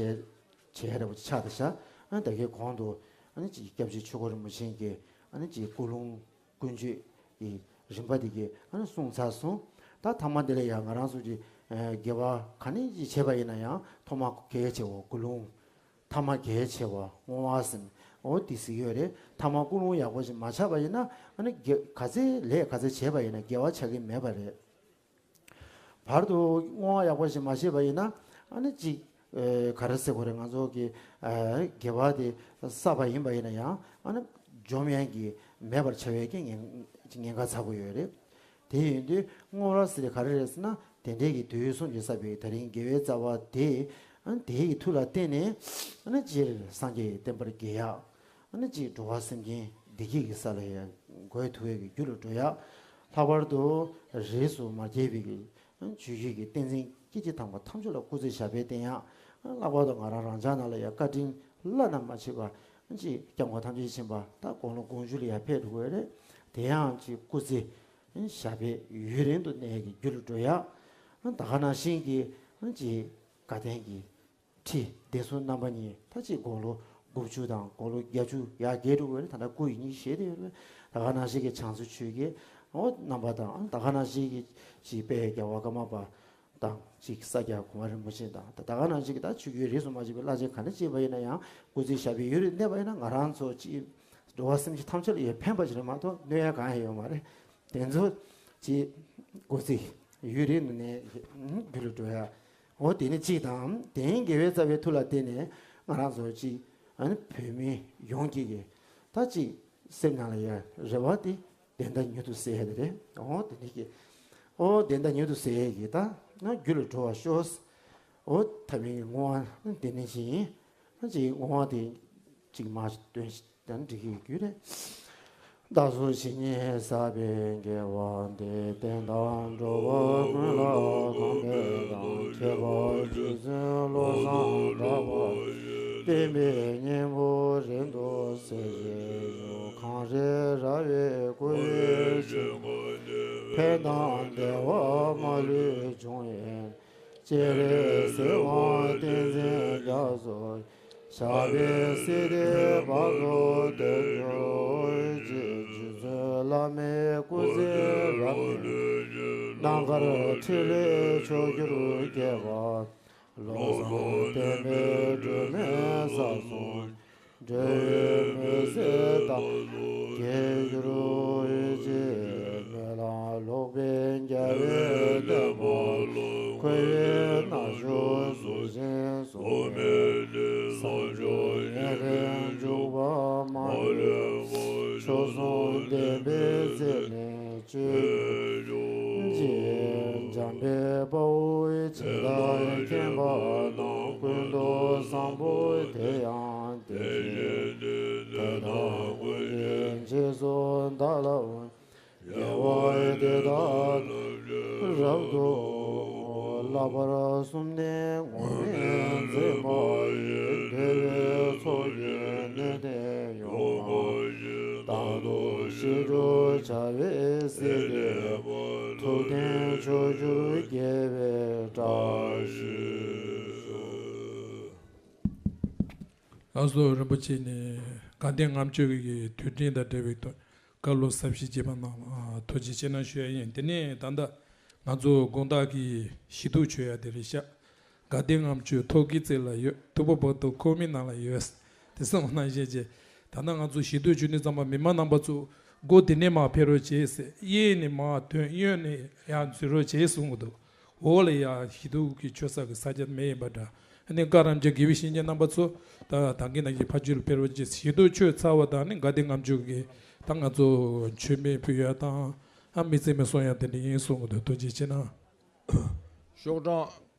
བྱས་རེད་པ་ཆགས་ད་ཤག་ཨ་ནི་ད་གའི་གོང་དུ་ཨ་ནི་ཅིག་སྐྱབས་རྗེ་ཆོས་འཁོར་རིན་པོ་ཆེ་གིས་ཨ་ནི་ཅིག་ཀུན་སློང་ཀུན་སྤྱོད་ཀྱི་རིམ་པ་དེ་གའི་ཨ་ནི་གསུངས་ཚར་སོང་། ད་ཐ་མ་འདི་ལ་ཡང་ང་རང་ཚོ་གི་དགེ་བ་ག་ནས་ཅིག་བྱས་པ་ཡིན་ན་ཡང་ཐོག་མ་གལ་ཆེ་བ་ཀུན་སློང་། ཐ་མ་གལ་ཆེ་བ་བསྔོ་བ་ཟེར་ནས་འོ་དེ་ཟེར་གྱི་ཡོད་རེད། ཐ་མ་ཀུན་སློང་ཡག་པོ་ཞིག་མ་ཆགས་པ་ཡིན་ན་ཨ་ནི་དགེ་ག་ཚད་ལས་ག་ཚད་བྱས་པ་ཡིན་ན་དགེ་བ་ཆགས་ཀྱི་མེད་པ་རེད། བར་དུ་བསྔོ་བ་ཡག་པོ་ཞིག་མ་བྱས་པ་ཡིན་ན་ཨ་ནི་ཅིག་ཨེ་ག་རེ་ཟེར་དགོས་རེད། ང་ཚོ་གི་ཨེ་དགེ་བ་དེ་བསགས་པ་ཡིན་པ་ཡིན་ན་ཡང་ཨ་ནི་འཇོམས་ཡག་གི་མེད་པར་བྱ་བའི་གི་ཉེན་ཉེན་ཁ་ཚ་པོ་ཡོད་རེད། དེ་ཡིན་དུས་བསྔོ་བ་ཟེར་དེ་ག་རེ་རེད་ཟེར་ན་དེ་འདྲའི་གི་དུས་གསུམ་གྱི་བསགས་པའི་ད་རིང་དགེ་བའི་རྩ་བ་དེ་ཨ་ནི་དེའི་གི་མཐུ་ལ་བརྟེན་ནས་ཨ་ནི་སྤྱིར་སངས་རྒྱས་བསྟན་པར་དགེ་ཡག་ཨ་ནི་ཅིག་འགྲོ་བ་སེམས་ཅན་བདེ་སྐྱིད་ཀྱི་ས་ལ་ཡང་འགོད་ཐུབ་པའི་རྒྱུ་ལ་འགྲོ་ཡག་ལྷག་པར་དུ་རིས་སུ་མ་གྱེས་པའི་གི་ ཆོས་བརྒྱུད་ཀྱི་བསྟན་འཛིན་སྐྱེས་ཆེན་དམ་པ་ཐམས་ཅད་ལ་སྐུ་ཚེ་ཞབས་པད་བརྟན་ཡག། ལྷག་པར་དུ་ང་རང་རང་ཅག་ནང་ལ་ཡང་བཀའ་དྲིན་བླ་ན་མ་མཆིས་པ་ཅིག་སྐྱབས་མགོན་ཐམས་ཅད་མཁྱེན་པ་ད་དགུང་ལོ་དགུ་བཅུ་ལ་ཡར་ཕེབས་འགྲོ་གི་རེད། དེ་ཡང་ཅིག་སྐུ་ཚེ་ཞབས་པད་ཡུན་རིང་དུ་གནས་ཀྱི་རྒྱུ་ལ་འགྲོ་ཡག། ད་ག་ནང་བཞིན་གྱི་ཅིག་དགའ་ལྡན་གྱི་ཁྲི་སྡེ་སྲུང་རྣམ་པ་གཉིས་ད་ཅིག་དགུང་ལོ་དགུ་བཅུ་དང་དགུང་ལོ་བརྒྱད་ཅུ་ཡར་རྒལ་འགྲོ་གི་རེད། ད་ལྟ་སྐུ་ཡི་གཉིས་བཞེས་བསྡད་ཡོད་རེད། ད་ག་ནང་བཞིན་གྱི་བྱང་རྩེ་ཆོས་རྒྱལ་འོ་རྣམ་པ་དང་ད་ག་ནང་བཞིན་གྱི་ཅིག་དཔལ་རྒྱལ་བ་ཀརྨ་པ་དང་ཅིག་ས་སྐྱ་གོང་མ་རིན་པོ་ཆེ་དང་ད་ད་ག་ནང་བཞིན་གྱི་ད་ཆོས་བརྒྱུད་རིས་སུ་མ་ཆད་པའི་བླ་ཆེན་ག་འདྲ་ཅིག་ཡིན་པ་ཡིན་ན་ཡང་སྐུ་ཚེ་ཞབས་པད་ཡུན་རིང་གནས་པ་ཡིན་ན་ང་རང་ཚོ་ཅིག་འགྲོ་བ་སེམས་ཅན་ཐམས་ཅད་ལ་ཡང་ཕན་པ་ཞིག་རེད་མ་གཏོགས་གནོད་ཡ་གང་ཡང་ཡོད་མ་རེད། དེ་ཚོ་ཅིག་སྐུ་ཚེ་ཡུན་རིང་དུ་གནས་རྒྱུ་ལ་འགྲོ་ཡ། འོ་དེ་ནི་གཅིག་དང་དེ་ཡང་རྒྱལ་བའི་རྩ་བའི་མཐུ་ལ་བརྟེན་ནས་ང་རང་ཚོ་ཅིག་ཨ་ནི་བོད་མི་ཡོངས་ཀྱི་གི་ད་ཅིག་སེམས་ནང་ལ་ཡ་རེ་བ་དེ་བདེན་མཐའ་མྱུར་དུ་གསལ་ཡ་དེ་རེད། འོ་དེ་ནི་གི་འོ་བདེན་མཐའ་མྱུར་དུ་གསལ་ཡ་གི་ད་ང་རྒྱུ་ལ་འགྲོ་བ་ཤོག། འོ་ཐ་མའི་བསྔོ་བ་དེ་ནི་ཅིག་ཡིན། ཅིག་བསྔོ་བ་དེ་ཅིག་མ་འདོན་ཞིག་དང་འགྲིག་གི་རྒྱུ་རེད། བདག་སོགས་ཇི་སྙེད་བསགས་པའི་དགེ་བ་འདིས། བསྟན་དང་འགྲོ་བ་ཀུན་ལ་གང་ཕན་དང་། ཁྱད་པར་རྗེ་བཙུན་བློ་བཟང་གྲགས་པ་ཡི། བསྟན་པའི་སྙིང་པོ་རིང་དུ་གསལ་བྱེད་ཤོག། གངས་རི་ར་བས་བསྐོར་བའི་ཞིང་ཁམས་འདིར། ཕན་དང་བདེ་བ་མ་ལུས་འབྱུང་བའི། སྤྱན་རས་གཟིགས་དབང་བསྟན་འཛིན་རྒྱ་མཚོ། ཞབས་པད་སྲིད་མཐའི་བར་དུ་བརྟན་གྱུར་ཅིག། རྗེ་བཙུན་བླ་མའི་སྐུ་ཚེ་རབ་བརྟན། རྣམ་དཀར་ཕྲིན་ལས་ཕྱོགས་བཅུར་རྒྱས་པ། བློ་བཟང་བསྟན་པའི་སྒྲོན་མེ་ས་གསུམ། འབྲེལ་བའི་མུན་སེལ་དང་རྒྱས་གྱུར་ཅིག། སྨོན་ལམ་ལོག་པའི་རྒྱལ་བའི་བསྟན་པ་ལ། འཁོར་བའི་མནར་གཅོད་གཟུགས་ཅན་གསུམ། སངས་རྒྱས་ཡོན་ཏན་འཇུག་པ་མ་ལུས་པ། མཆོག་གསུམ་ལྡན་པའི་ཚེ་ནས་སྤྱོད་ཅིག། འཇམ་དཔལ་དཔའ་བོས་ཇི་ལྟར་མཁྱེན་པ་དང་། ཀུན་ཏུ་བཟང་པོ་དེ་ཡང་དེ་བཞིན་ཏེ། དེ་དག་ཀུན་གྱི་རྗེས་སུ་བདག་སློབ། དགེ་བ་འདི་དག་རབ་ཏུ་བསྔོ། བསླབ་པ་གསུམ་ནི་ངོམས་ནས་འཛིན་པ་ཡི། འདོད་པའི་ཚོགས་ཀྱིས་ནན་ཏན་ཡོང་བ། རྟག་ཏུ་ཞི་ཁྲོ་བྱ་བའི་སྲིད་པའི་དབང་། ཐུབ་བསྟན་ཕྱོགས་བཅུར་རྒྱས་པའི་བཀྲ་ཤིས་ཤོག། ལགས་སོ། རིན་པོ་ཆེ་ནས་དགའ་ལྡན་ལྔ་མཆོད་ཀྱི་དུས་དྲན་དང་འབྲེལ་བའི་ཐོག་བཀའ་སློབ་ཟབ་ཞིང་རྒྱས་པ་གནང་བ་ཐུགས་རྗེ་ཆེ་གནང་ཞུ་ཡ་ཡིན། དེ་ནས་ད་ལྟ་ང་ཚོ་དགོང་དག་གི་ཞི་སྡུག་མཆོད་ཡ་དེ་རེད་ཤག། དགའ་ལྡན་ལྔ་མཆོད་ཐོག་གི་རྩེ་ལ་ཡོད། ཐུབ་པ་བར་དུ་འཁོར་མི་ནང་ལ་ཡོད། དེ་གསུངས་གནང་བཞིན་བྱས། ད་ལྟ་ང་ཚོ་ཞི་སྡུག་མཆོད་དུས་ཙམ་པ་མི་མང་རྣམ་པ་ཚོ་སྒོ་དེ་ནས་མར་ཕེབས་རོགས་བྱེད་ཟེར། གཡས་ནས་མར་ཐོན། གཡོན་ནས་ཡར་འཛུལ་རོགས་བྱེད་གསུང་གི་འདུག། འོག་ལ་ཡ་ཞི་སྡུག་གི་མཆོད་ས་གི་ས་ཆ་མེད་ཡིན་པ་འདྲ། ཨ་ནི་བཀའ་རམས་ཆེན་དགེ་བའི་བཤེས་གཉེན་རྣམ་པ་ཚོ་ད་ད་གིན་ནང་བཞིན་ཕ་ཆོས་ལ་ཕེབས་རོགས་བྱེད། ཞི་སྡུག་མཆོད་ཚར་བ་དང་ནི་དགའ་ལྡན་ལྔ་མཆོད་ཀྱི་ད་ང་ཚོ་མཆོད་མེ་ཕུལ་ཡ་དང་ཨ་མི་ཚེ་མེ་སོང་ཡ་དེ་འདྲ་ཡིན་གསུང་གི་འདུག། ཐུགས་རྗེ་ཆེ་གནང་། ཤོག་གྲངས་